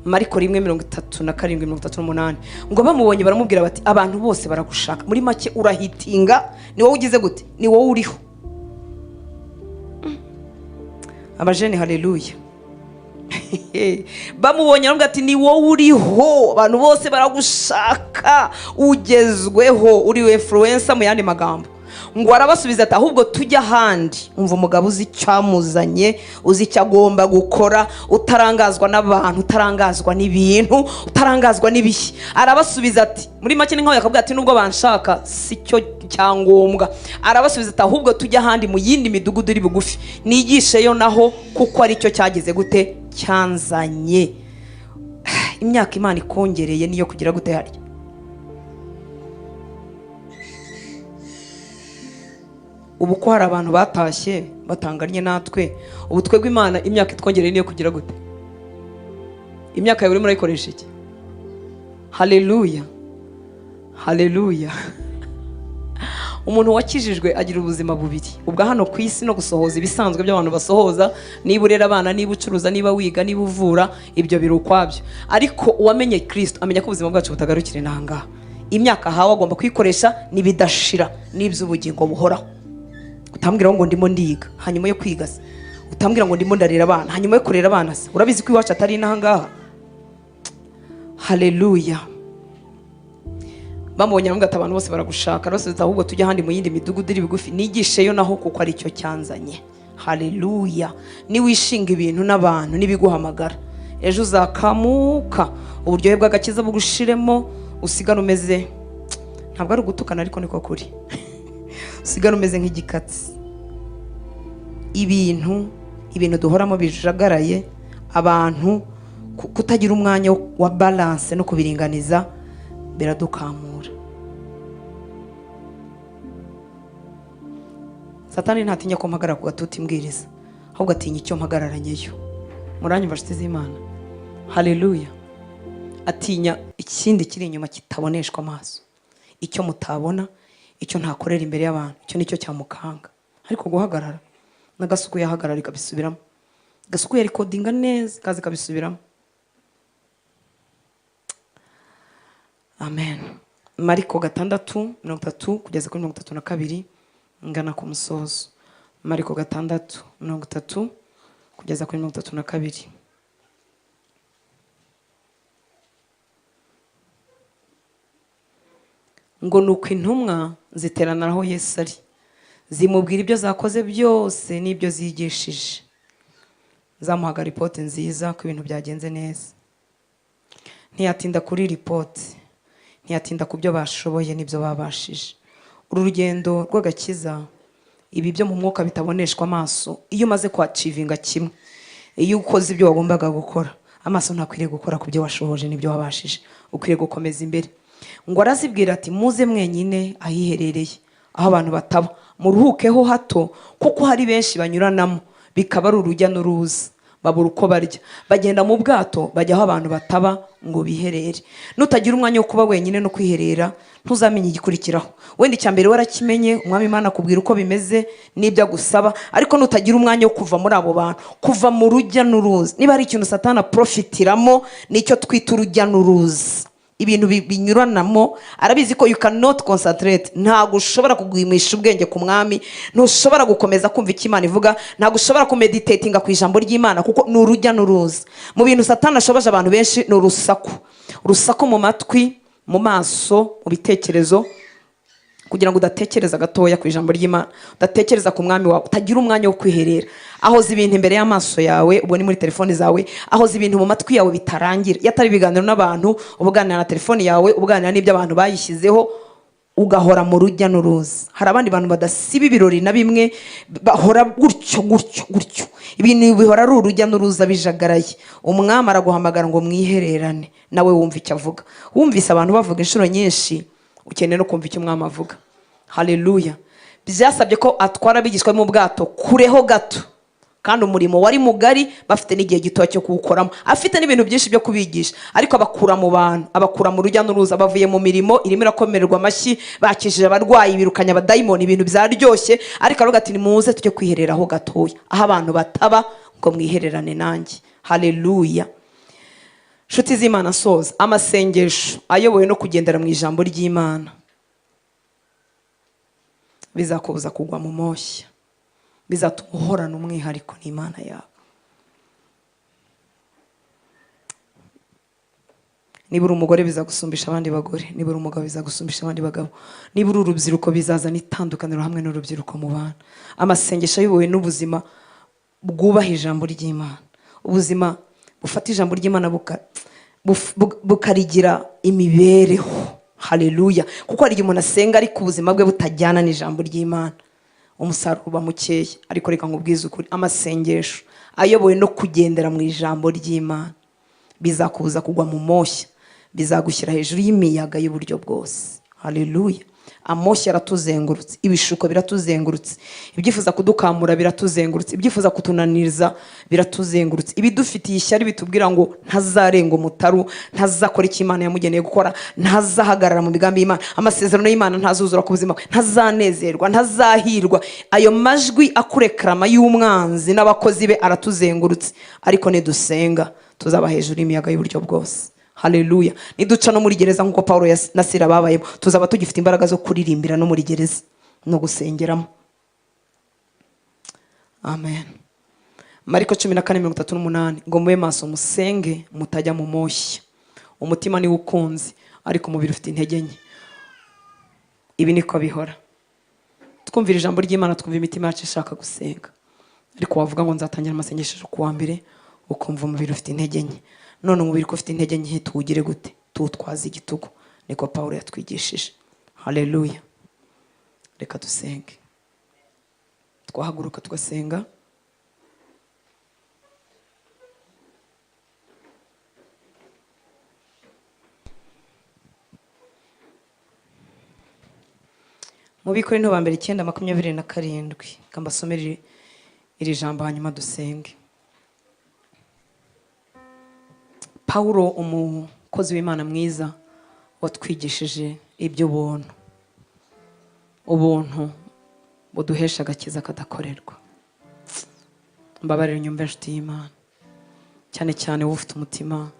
Mariko 1:37, 38, ngo bamubonye baramubwira bati: "Abantu bose baragushaka." Muri make urahitinga, ni wowe ugize gute? Ni wowe uriho. Abajene, haleluya! Bamubonye baramubwira ati: "Ni wowe uriho, abantu bose baragushaka, ugezweho, uri influencer." Mu yandi magambo, ngo arabasubiza ati: "Ahubwo tujya ahandi." Umva umugabo uzi icyamuzanye, uzi icyo agomba gukora, utarangazwa n'abantu, utarangazwa n'ibintu, utarangazwa n'ibihe. Arabasubiza ati, muri make ni nkaho yakabwira ati: "Nubwo banshaka si cyo cyangombwa." Arabasubiza ati: "Ahubwo tujya ahandi mu yindi midugudu iri bugufi, nigisheyo naho, kuko aricyo cyagize gute? Cyanzanye." Imyaka Imana ikongereye niyo kugira gute harya? Ubu ko hari abantu batashye batanganye natwe, ubu twebwe Imana imyaka itwongereye niyo kugira gute? Imyaka yawe urimo urayikoresha iki? Haleluya, haleluya! Umuntu wakijijwe agira ubuzima bubiri: ubwa hano ku isi no gusohoza ibisanzwe by'abantu basohoza, niba urera abana, niba ucuruza, niba wiga, niba uvura, ibyo biri ukwabyo. Ariko uwamenye Kirisito amenya ko ubuzima bwacu butagarukira inahangaha. Imyaka ahawe agomba kuyikoresha n'ibidashira, n'iby'ubugingo buhoraho. Utambwira ngo ndimo ndiga, hanyuma yo kwiga se? Utambwira ngo ndimo ndarera abana, hanyuma yo kurera abana se? Urabizi ko iwacu atari inahangaha. Haleluya! Bamubonye aramubwira ati: "Abantu bose baragushaka." Arabasubiza: "Ahubwo tujya ahandi mu yindi midugudu iri bugufi, nigisheyo naho, kuko aricyo cyanzanye." Haleluya! Niwishinga ibintu n'abantu n'ibiguhamagara, ejo uzakamuka uburyohe bw'agakiza bugushiremo, usigare umeze, ntabwo ari ugutukana ariko niko kuri, usigare umeze nk'igikatsi. Ibintu duhoramo bijagaraye, abantu, kutagira umwanya wa balance no kubiringaniza biradukamura. Satani ntatinya ko mpagarara ku gatuti mbwiriza, ahubwo atinya icyo mpagararanyeyo. Muranyumva, nshuti z'Imana? Haleluya! Atinya ikindi kiri inyuma kitaboneshwa amaso, icyo mutabona, icyo ntakorera imbere y'abantu, icyo nicyo cyamukanga. Ariko guhagarara, n'agasuku yahagarara ikabisubiramo, gasuku yarikodinga neza kaza ikabisubiramo. Amen. Mariko 6:30 kugeza kuri 32, ngana ku musozo. Mariko 6:30 kugeza kuri 32. Ngo nuko intumwa ziteranira aho Yesu ari, zimubwira ibyo zakoze byose n'ibyo zigishije. Zamuhaga ripoti nziza ko ibintu byagenze neza. Ntiyatinda kuri ripoti, ntiyatinda ku byo bashoboye n'ibyo babashije. Uru rugendo rw'agakiza, ibi byo mu mwuka bitaboneshwa amaso, iyo umaze kwacivinga kimwe, iyo ukoze ibyo wagombaga gukora, amaso ntakwiriye gukora ku byo washohoje n'ibyo wabashije, ukwiriye gukomeza imbere. Ngo arazibwira ati: "Muze mwenyine ahiherereye, aho abantu bataba, muruhukeho hato, kuko hari benshi banyuranamo bikaba ari urujya n'uruza, babura uko barya." Bagenda mu bwato bajya aho abantu bataba ngo biherere. Nutagira umwanya wo kuba wenyine no kwiherera, ntuzamenye igikurikiraho. Wenda icya mbere warakimenye, Umwami Imana akubwira uko bimeze n'ibyo agusaba, ariko nutagira umwanya wo kuva muri abo bantu, kuva mu rujya n'uruza. Niba hari ikintu Satani aprofitiramo, nicyo twita urujya n'uruza, ibintu binyuranamo. Arabizi ko you cannot concentrate, ntabwo ushobora kugumisha ubwenge ku Mwami, ntushobora gukomeza kumva icyo Imana ivuga, ntabwo ushobora kumeditatinga ku ijambo ry'Imana, kuko ni urujya n'uruza. Mu bintu Satani ashoboje abantu benshi ni urusaku, urusaku mu matwi, mu maso, mu bitekerezo, kugira ngo udatekereza gatoya ku ijambo ry'Imana, udatekereza ku Mwami wawe, utagira umwanya wo kwiherera. Ahoza ibintu imbere y'amaso yawe, ubwo ni muri telefoni zawe, ahoza ibintu mu matwi yawe bitarangira. Iyo atari ibiganiro n'abantu, uba uganira na telefoni yawe, uganira n'ibyo abantu bayishyizeho, ugahora mu rujya n'uruza. Hari abandi bantu badasiba ibirori na bimwe, bahora gutyo gutyo gutyo, ibintu bihora ari urujya n'uruza bijagaraye. Umwami araguhamagara ngo mwihererane nawe, wumva icyo avuga. Wumvise abantu bavuga inshuro nyinshi, ukeneye no kumva icyo umwami avuga. Haleluya! Byasabye ko atwara abigishwa be mu bwato kureho gato, kandi umurimo wari mugari, bafite n'igihe gito cyo kuwukoramo, afite n'ibintu byinshi byo kubigisha, ariko abakura mu bantu, abakura mu rujya n'uruza. Bavuye mu mirimo irimo irakomererwa amashyi, bakijije abarwayi, birukanye abadayimoni, ibintu byaryoshye, ariko aravuga ati: "Nimuze tujye kwihereraho gatoya aho abantu bataba, ngo mwihererane nanjye. Haleluya. Nshuti z'Imana, soza amasengesho ayobowe no kugendera mu ijambo ry'Imana bizakubuza kugwa mu moshya, bizatuma uhorana umwihariko n'Imana yawe. Niba uri umugore bizagusumbisha abandi bagore, niba uri umugabo bizagusumbisha abandi bagabo, niba uri urubyiruko bizazana itandukaniro hamwe n'urubyiruko mu bana. Amasengesho ayobowe n'ubuzima bwubaha ijambo ry'Imana, ubuzima bufata ijambo ry'Imana bukarigira imibereho. Haleluya. Kuko hari igihe umuntu asenga ariko ubuzima bwe butajyana n'ijambo ry'Imana, umusaruro uba mukeya. Ariko reka nkubwize ukuri, amasengesho ayobowe no kugendera mu ijambo ry'Imana bizakubuza kugwa mu moshya, bizagushyira hejuru y'imiyaga y'uburyo bwose. Haleluya. Amoshya aratuzengurutse, ibishuko biratuzengurutse, ibyifuza kudukamura biratuzengurutse, ibyifuza kutunaniriza biratuzengurutse, ibidufitiye ishyari bitubwira ngo ntazarenga umutaru, ntazakora icyo Imana yamugeneye gukora, ntazahagarara mu migambi y'Imana, amasezerano y'Imana ntazuzura ku buzima bwe, ntazanezerwa, ntazahirwa. Ayo majwi akurekrama y'umwanzi n'abakozi be aratuzengurutse, ariko nidusenga tuzaba hejuru y'imiyaga y'uburyo bwose. Haleluya. Niduca no muri gereza nkuko Paulo na Sila babayemo, tuzaba tugifite imbaraga zo kuririmbira no muri gereza no gusengeramo. Amen. Mariko 14:38 ngo mube maso musenge mutajya mu moshya. Umutima ni ukunze ariko umubiri ufite intege nke. Ibi niko bihora. Twumvira ijambo ry'Imana, twumva imitima yacu ishaka gusenga, ariko wavuga ngo nzatangira amasengesho ku wa mbere, ukumva umubiri ufite intege nke. None umubiri ko ufite intege nke tuwugire gute? Tuwutwaze igitugu. Niko Paulo yatwigishije. Haleluya. Reka dusenge. Twahaguruka tugasenga. Mu Bikorinto ba mbere 9:27, reka mbasomere iri jambo hanyuma dusenge. Paulo umukozi w'Imana mwiza watwigishije iby'ubuntu, ubuntu buduhesha agakiza kadakorerwa. Mbabarira unyumve inshuti y'Imana, cyane cyane wowe ufite umutima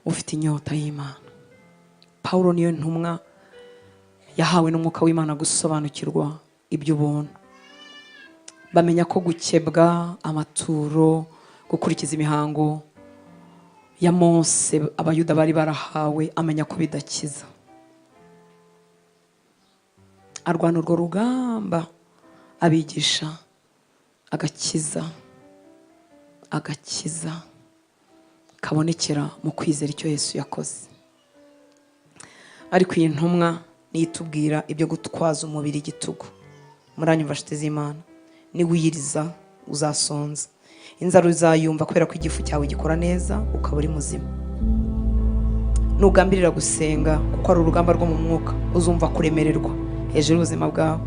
ufite inyota y'Imana. Paulo niyo ntumwa yahawe n'umwuka w'Imana gusobanukirwa iby'ubuntu, bamenya ko gukebwa, amaturo, gukurikiza imihango ya Mose abayuda bari barahawe, amenya ko bidakiza. Arwana urwo rugamba abigisha agakiza, agakiza kabonekera mu kwizera icyo Yesu yakoze. Ariko iyi ntumwa nitubwira ibyo gutwaza umubiri igitugu. Muranyumva nshuti z'Imana, niwiyiriza uzasonza, inzara uzayumva kubera ko igifu cyawe gikora neza ukaba uri muzima. Nugambirira gusenga kuko ari urugamba rwo mu mwuka, uzumva kuremererwa hejuru y'ubuzima bwawe,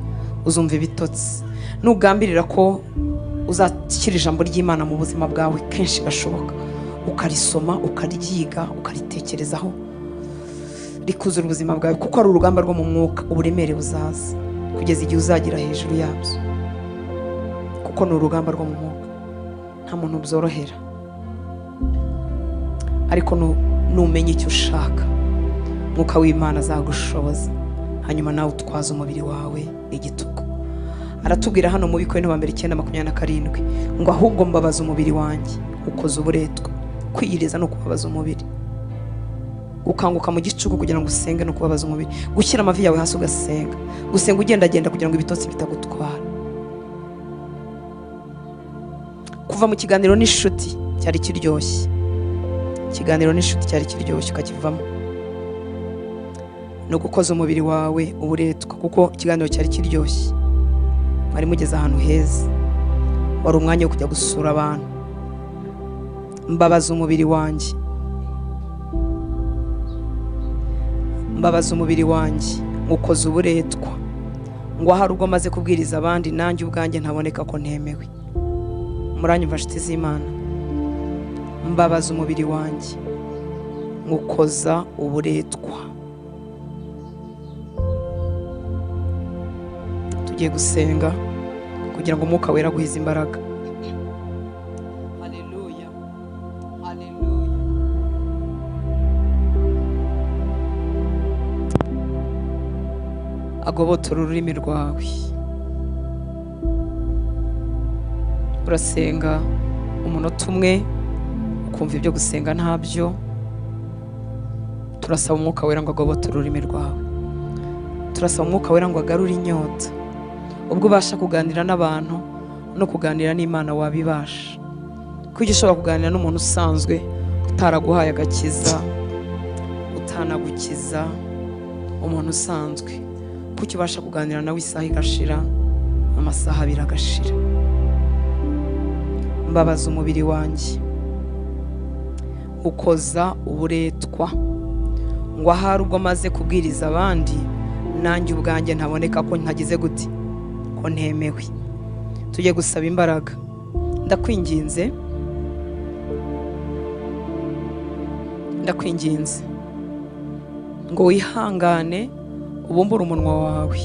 uzumva ibitotsi. Nugambirira ko uzashyira ijambo ry'Imana mu buzima bwawe kenshi gashoboka, ukarisoma, ukaryiga, ukaritekerezaho, rikuzura ubuzima bwawe, kuko ari urugamba rwo mu mwuka, uburemere buzaza kugeza igihe uzagira hejuru yabyo, kuko ni urugamba rwo mu mwuka, nta muntu byorohera. Ariko numenya icyo ushaka, mwuka w'Imana azagushoboza, hanyuma nawe utwaze umubiri wawe igitugu. Aratubwira hano mu Bikorinto ba mbere 9:27 ngo ahubwo mbabaza umubiri wanjye ukoze uburetwa. Kwiyiriza no kubabaza umubiri, gukanguka mu gicuku kugira ngo usenge no kubabaza umubiri, gushyira amavi yawe hasi ugasenga, gusenga ugendagenda kugira ngo ibitotsi bitagutwara. Kuva mu kiganiro n'inshuti cyari kiryoshye, ikiganiro n'inshuti cyari kiryoshye ukakivamo, no gukoza umubiri wawe uburetwa, kuko ikiganiro cyari kiryoshye, mwari mugeze ahantu heza, wari umwanya wo kujya gusura abantu. Mbabaza umubiri wanjye, mbabaza umubiri wanjye ngukoza uburetwa, ngo ahari ubwo maze kubwiriza abandi nanjye ubwanjye ntaboneka ko ntemewe. Muranyumva nshuti z'Imana, mbabaza umubiri wanjye ngukoza uburetwa. Tugiye gusenga kugira ngo umwuka wera aguhize imbaraga. Agobotora ururimi rwawe. Urasenga umunota umwe ukumva ibyo gusenga ntabyo. Turasaba Umwuka Wera ngo agobotore ururimi rwawe. Turasaba Umwuka Wera ngo agarure inyota. Ubwo ubasha kuganira n'abantu no kuganira n'Imana wabibasha. Kuko ushobora kuganira n'umuntu usanzwe utaraguhaye agakiza, utanagukiza, umuntu usanzwe, kuko ubasha kuganira nawe isaha igashira, amasaha abiri agashira. Mbabaza umubiri wanjye ukoza uburetwa, ngo ahari ubwo maze kubwiriza abandi nanjye ubwanjye ntaboneka ko ntagize gute, ko ntemewe. Tujye gusaba imbaraga. Ndakwinginze, ndakwinginze ngo wihangane, ubumbure umunwa wawe,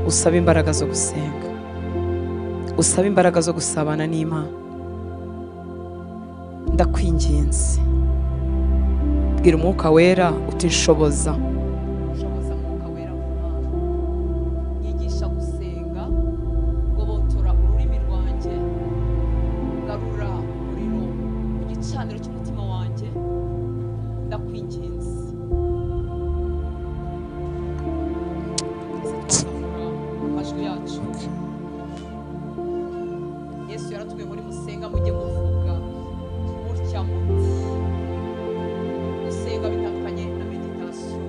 usabe imbaraga zo gusenga, usabe imbaraga zo gusabana n'Imana. Ndakwinginze, bwira Umwuka Wera uti nshoboza. Nshoboza Mwuka Wera w'Imana, nyigisha gusenga, gobotora ururimi rwanjye, garura umuriro mu gicaniro cy'umutima wanjye. Ndakwinginze. Amajwi yacu, Yesu yaratubwiye muri musenga mujye muvuga mutya muti. Gusenga bitandukanye na meditation.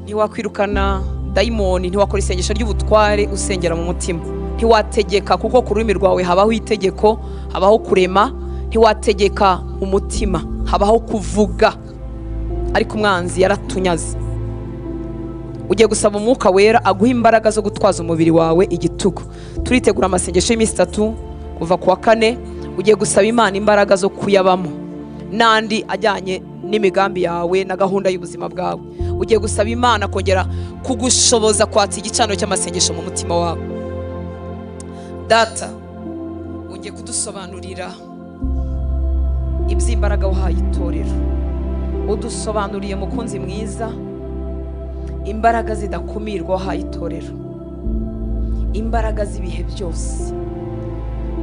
Ntiwakwirukana dayimoni, ntiwakora isengesho ry'ubutware usengera mu mutima. Ntiwategeka, kuko ku rurimi rwawe habaho itegeko, habaho kurema. Ntiwategeka umutima, habaho kuvuga. Ariko umwanzi yaratunyaze. Ugiye gusaba Umwuka Wera aguha imbaraga zo gutwaza umubiri wawe igitugu. Turitegura amasengesho y'iminsi itatu kuva ku wa kane. Ugiye gusaba Imana imbaraga zo kuyabamo n'andi ajyanye n'imigambi yawe na gahunda y'ubuzima bwawe. Ugiye gusaba Imana kongera kugushoboza kwatsa igicaniro cy'amasengesho mu mutima wawe. Data, ugiye kudusobanurira iby'imbaraga wahaye itorero. Udusobanuriye, mukunzi mwiza, imbaraga zidakumirwa wahaye itorero, imbaraga z'ibihe byose,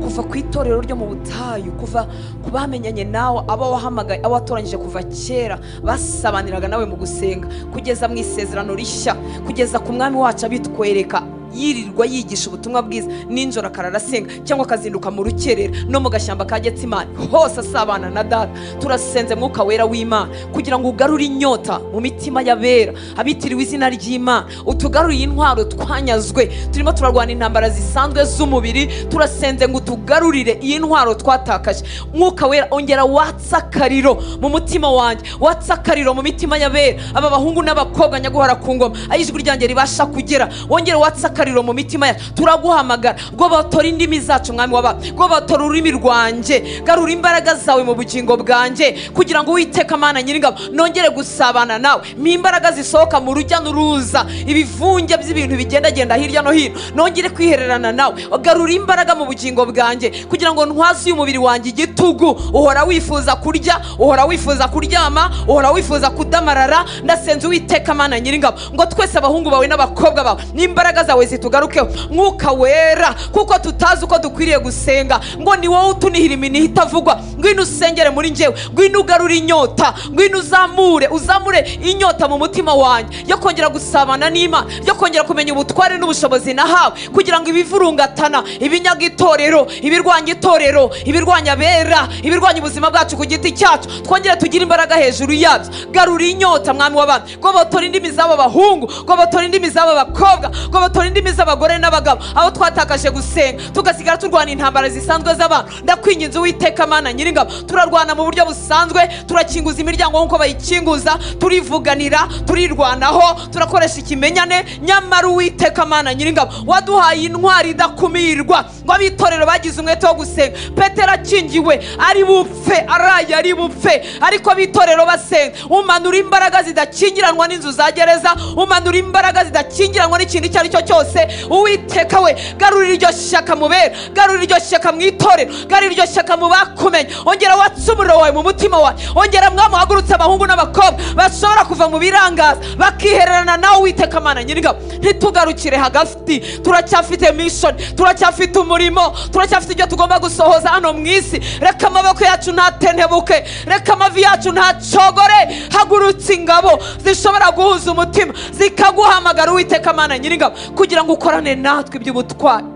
kuva ku itorero ryo mu butayu, kuva ku bamenyanye nawe, abo wahamagaye, abo watoranyije kuva kera basabaniraga nawe mu gusenga, kugeza mu isezerano rishya, kugeza ku mwami wacu abitwereka yirirwa yigisha ubutumwa bwiza ninjoro akarara asenga, cyangwa akazinduka mu rukerera no mu gashyamba ka Getsimani hose asabana na Data. Turasenze Mwuka Wera w'Imana kugira ngo ugarure inyota mu mitima y'abera abitiriwe izina ry'Imana, utugaruriye intwaro twanyazwe. Turimo turarwana intambara zisanzwe z'umubiri, turasenze ngo utugarurire iyi ntwaro twatakaje. Mwuka Wera, ongera watsa akariro mu mutima wanjye, watsa akariro mu mitima y'abera, aba bahungu n'abakobwa nyaguhora ku ngoma, aho ijwi ryanjye ribasha kugera. Wongere watsa akariro mu mitima yacu. Turaguhamagara ngo batora indimi zacu, mwami w'abami, ngo batora ururimi rwanjye. Garura imbaraga zawe mu bugingo bwanjye kugira ngo Uwiteka Mana Nyiringabo nongere gusabana nawe. Mpa imbaraga zisohoka mu rujya n'uruza, ibivunge by'ibintu bigendagenda hirya no hino, nongere kwihererana nawe. Garura imbaraga mu bugingo bwanjye kugira ngo ntwaze uyu mubiri wanjye igitugu. Uhora wifuza kurya, uhora wifuza kuryama, uhora wifuza kudamarara. Ndasenze Uwiteka Mana Nyiringabo ngo twese abahungu bawe n'abakobwa bawe n'imbaraga zawe zitugarukeho, Mwuka Wera, kuko tutazi uko dukwiriye gusenga, ngo ni wowe utunihira iminiha itavugwa. Ngwino usengere muri njyewe, ngwino ugarure inyota, ngwino uzamure uzamure inyota mu mutima wanjye yo kongera gusabana n'Imana, yo kongera kumenya ubutware n'ubushobozi nahawe, kugira ngo ibivurungatana, ibinyaga itorero, ibirwanya itorero, ibirwanya abera, ibirwanya ubuzima bwacu ku giti cyacu, twongere tugire imbaraga hejuru yabyo. Garura inyota, mwami w'abami. Gobotora indimi z'aba bahungu, gobotora indimi z'aba bakobwa, gobotora indimi z'abagore n'abagabo, aho twatakaje gusenga tugasigara turwana intambara zisanzwe z'abantu. Ndakwinginze Uwiteka Mana Nyiringabo, turarwana mu buryo busanzwe, turakinguza imiryango nk'uko bayikinguza, turivuganira, turirwanaho, turakoresha ikimenyane. Nyamara Uwiteka Mana Nyiringabo, waduhaye intwari idakumirwa, ngo abitorero bagize umwete wo gusenga. Petero akingiwe ari bupfe, araye ari bupfe, ariko abitorero basenga. Umanura imbaraga zidakingiranwa n'inzu za gereza, umanura imbaraga zidakingiranwa n'ikintu icyo ari cyo cyose. byose. Uwiteka we, garura iryo shyaka mu bera, garura iryo shyaka mu itorero, garura iryo shyaka mu bakumenye. Ongera watse umuriro wawe mu mutima wawe. Ongera, Mwami, uhagurutse abahungu n'abakobwa bashobora kuva mu birangaza bakihererana nawe. Uwiteka Mana Nyiringabo, ntitugarukire hagati. Turacyafite mission, turacyafite umurimo, turacyafite ibyo tugomba gusohoza hano mu isi. Reka amaboko yacu ntatentebuke, reka amavi yacu ntacogore. Hagurutse ingabo zishobora guhuza umutima zikaguhamagara, Uwiteka Mana Nyiringabo, kugira ngo ukorane natwe iby'ubutwari,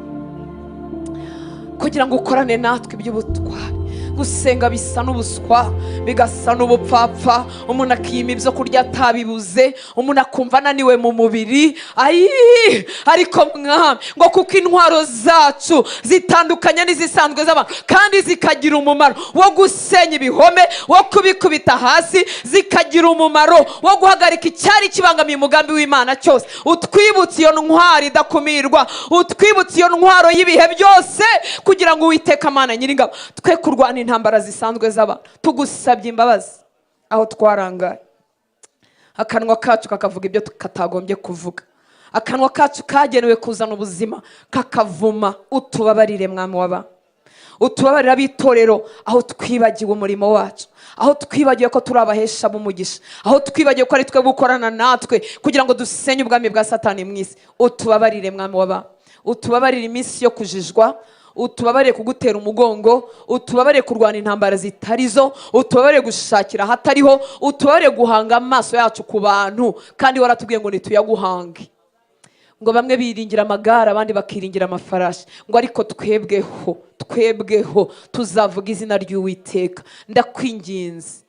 kugira ngo ukorane natwe iby'ubutwari. Gusenga bisa n'ubuswa, bigasa n'ubupfapfa. Umuntu akiyima ibyo kurya atabibuze, umuntu akumva ananiwe mu mubiri. Ayi, ariko Mwami, ngo kuko intwaro zacu zitandukanye n'izisanzwe z'abantu, kandi zikagira umumaro wo gusenya ibihome, wo kubikubita hasi, zikagira umumaro wo guhagarika icyari kibangamiye umugambi w'Imana cyose. Utwibutse iyo ntwaro idakumirwa, utwibutse iyo ntwaro y'ibihe byose, kugira ngo, Uwiteka Mana Nyiringabo, twe kurwana intambara zisanzwe z'abantu. Tugusabye imbabazi aho twarangaye, akanwa kacu kakavuga ibyo katagombye kuvuga, akanwa kacu kagenewe kuzana ubuzima kakavuma. Utubabarire, Mwami w'abantu, utubabarire ab'itorero aho twibagiwe umurimo wacu, aho twibagiwe ko turi abahesha b'umugisha, aho twibagiwe ko ari twe gukorana natwe kugira ngo dusenye ubwami bwa Satani mu isi. Utubabarire, Mwami w'abantu, utubabarire iminsi yo kujijwa, utubabarire kugutera umugongo, utubabarire kurwana intambara zitari zo, utubabarire gushakira ahatariho, utubabarire guhanga amaso yacu ku bantu kandi waratubwiye ngo ntituyaguhange. Ngo bamwe biringira amagare, abandi bakiringira amafarashi, ngo ariko twebweho, twebweho tuzavuga izina ry'Uwiteka. Ndakwinginze,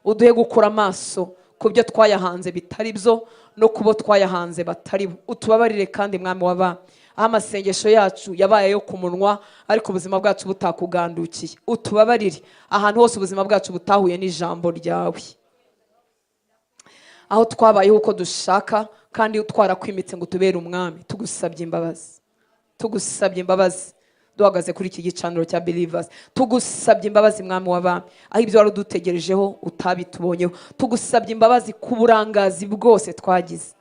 uduhe gukura amaso ku byo twayahanze bitari byo no ku bo twayahanze batari bo. Utubabarire kandi, Mwami w'abami, aho amasengesho yacu yabaye ayo ku munwa ariko ubuzima bwacu butakugandukiye. Utubabarire ahantu hose ubuzima bwacu butahuye n'ijambo ryawe, aho twabayeho uko dushaka kandi twarakwimitse ngo utubere umwami. Tugusabye imbabazi, tugusabye imbabazi duhagaze kuri iki gicaniro cya Believers. Tugusabye imbabazi, Mwami w'abami, aho ibyo wari udutegerejeho utabitubonyeho. Tugusabye imbabazi ku burangazi bwose twagize,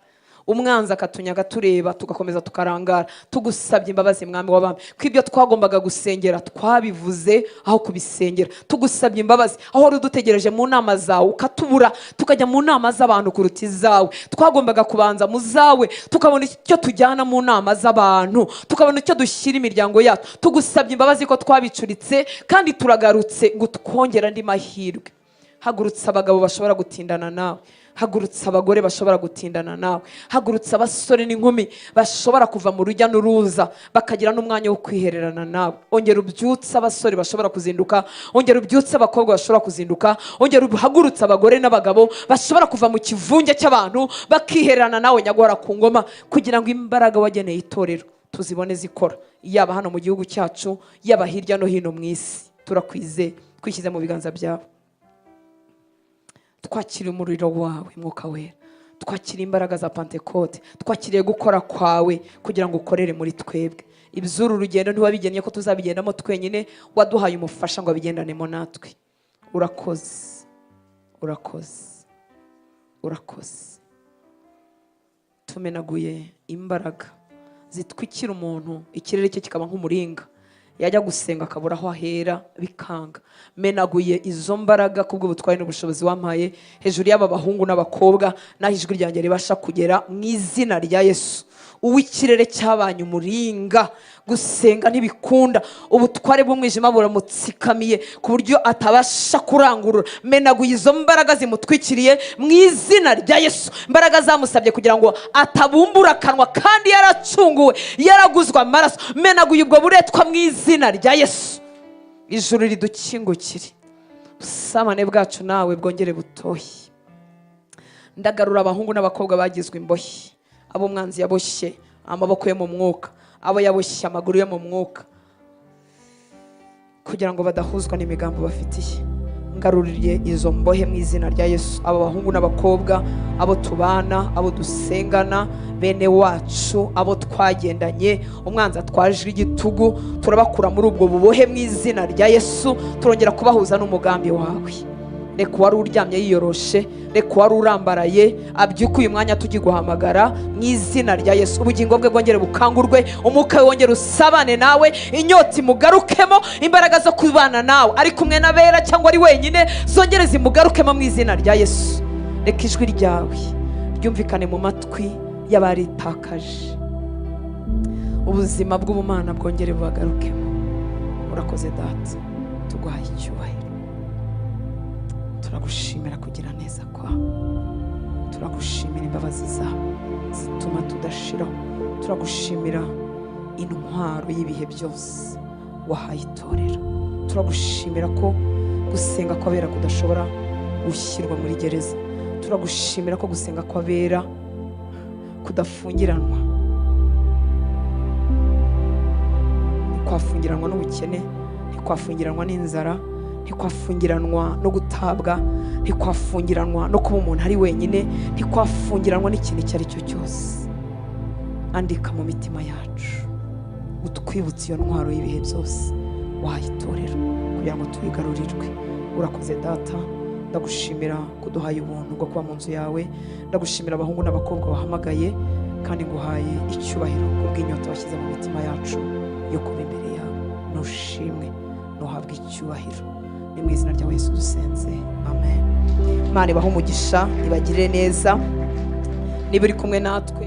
umwanzi akatunyaga tureba, tugakomeza tukarangara. Tugusabye imbabazi, Mwami w'abami, ko ibyo twagombaga gusengera twabivuze aho kubisengera. Tugusabye imbabazi aho wari udutegereje mu nama zawe ukatubura, tukajya mu nama z'abantu kuruta izawe. Twagombaga kubanza mu zawe, tukabona icyo tujyana mu nama z'abantu, tukabona icyo dushyira imiryango yacu. Tugusabye imbabazi ko twabicuritse, kandi turagarutse ngo twongere andi mahirwe. Hagurutse abagabo bashobora gutindana nawe, hagurutse abagore bashobora gutindana nawe, hagurutse abasore n'inkumi bashobora kuva mu rujya n'uruza bakagira n'umwanya wo kwihererana nawe. Ongera ubyutse abasore bashobora kuzinduka, ongera ubyutse abakobwa bashobora kuzinduka, ongera uhagurutse abagore n'abagabo bashobora kuva mu kivunge cy'abantu bakihererana nawe, Nyaguhora ku ngoma, kugira ngo imbaraga wageneye itorero tuzibone zikora, yaba hano mu gihugu cyacu, yaba hirya no hino mu isi. Turakwizeye, twishyize mu biganza byawe. Twakiriye umuriro wawe, Mwuka Wera, twakiriye imbaraga za Pantekote, twakiriye gukora kwawe kugira ngo ukorere muri twebwe. Iby'uru rugendo ntiwabigennye ko tuzabigendamo twenyine, waduhaye umufasha ngo abigendanemo natwe. Urakoze, urakoze, urakoze. Tumenaguye imbaraga zitwikira umuntu, ikirere cye kikaba nk'umuringa, yajya gusenga akabura aho ahera bikanga. Menaguye izo mbaraga kubw'ubutware n'ubushobozi wampaye hejuru y'aba bahungu n'abakobwa n'aho ijwi ryanjye ribasha kugera, mu izina rya Yesu. Uw'ikirere cyabanye umuringa, gusenga ntibikunda, ubutware bw'umwijima buramutsikamiye ku buryo atabasha kurangurura, menaguye izo mbaraga zimutwikiriye mu izina rya Yesu. Imbaraga zamusabye kugira ngo atabumbura akanwa kandi yaracunguwe, yaraguzwe amaraso, menaguye ubwo buretwa mu izina rya Yesu. Ijuru ridukingukire, ubusabane bwacu nawe bwongere butohe. Ndagarura abahungu n'abakobwa bagizwe imbohe, abo umwanzi yaboshye amaboko yo mu mwuka, abo yaboshye amaguru yo mu mwuka, kugira ngo badahuzwa n'imigambi bafitiye. Ngaruriye izo mbohe mu izina rya Yesu. Abo bahungu n'abakobwa, abo tubana, abo dusengana, bene wacu, abo twagendanye, umwanzi atwaje igitugu, turabakura muri ubwo bubohe mu izina rya Yesu. Turongera kubahuza n'umugambi wawe. Reka uwari uryamye yiyoroshe, reka uwari urambaraye abyuke uyu mwanya tugiguhamagara mu izina rya Yesu. Ubugingo bwe bwongere bukangurwe, umwuka we wongere usabane nawe, inyota imugarukemo, imbaraga zo kubana nawe ari kumwe n'abera cyangwa ari wenyine zongere zimugarukemo mu izina rya Yesu. Reka ijwi ryawe ryumvikane mu matwi y'abaritakaje, ubuzima bw'ubumana bwongere bubagarukemo. Urakoze Data, tuguhaye icyubahiro, turagushimira kugira neza kwawe, turagushimira imbabazi zawe zituma tudashiraho, turagushimira intwaro y'ibihe byose wahaye itorero, turagushimira ko gusenga kw'abera kudashobora gushyirwa muri gereza, turagushimira ko gusenga kw'abera kudafungiranwa, ntikwafungiranwa n'ubukene, ntikwafungiranwa n'inzara, ntikwafungiranwa no gutabwa, ntikwafungiranwa no kuba umuntu ari wenyine, ntikwafungiranwa n'ikintu icyo ari cyo cyose. Andika mu mitima yacu, utwibutse iyo ntwaro y'ibihe byose wayitorera kugira ngo tuyigarurirwe. Urakoze Data, ndagushimira kuduhaye ubuntu bwo kuba mu nzu yawe, ndagushimira abahungu n'abakobwa wahamagaye, kandi nguhaye icyubahiro kubw'inyota washyize mu mitima yacu yo kuba imbere yawe. Nushimwe, nuhabwe icyubahiro. Ni mu izina rya Yesu dusenze, amen. Imana ibahe umugisha, ibagirire neza. Niba uri kumwe natwe.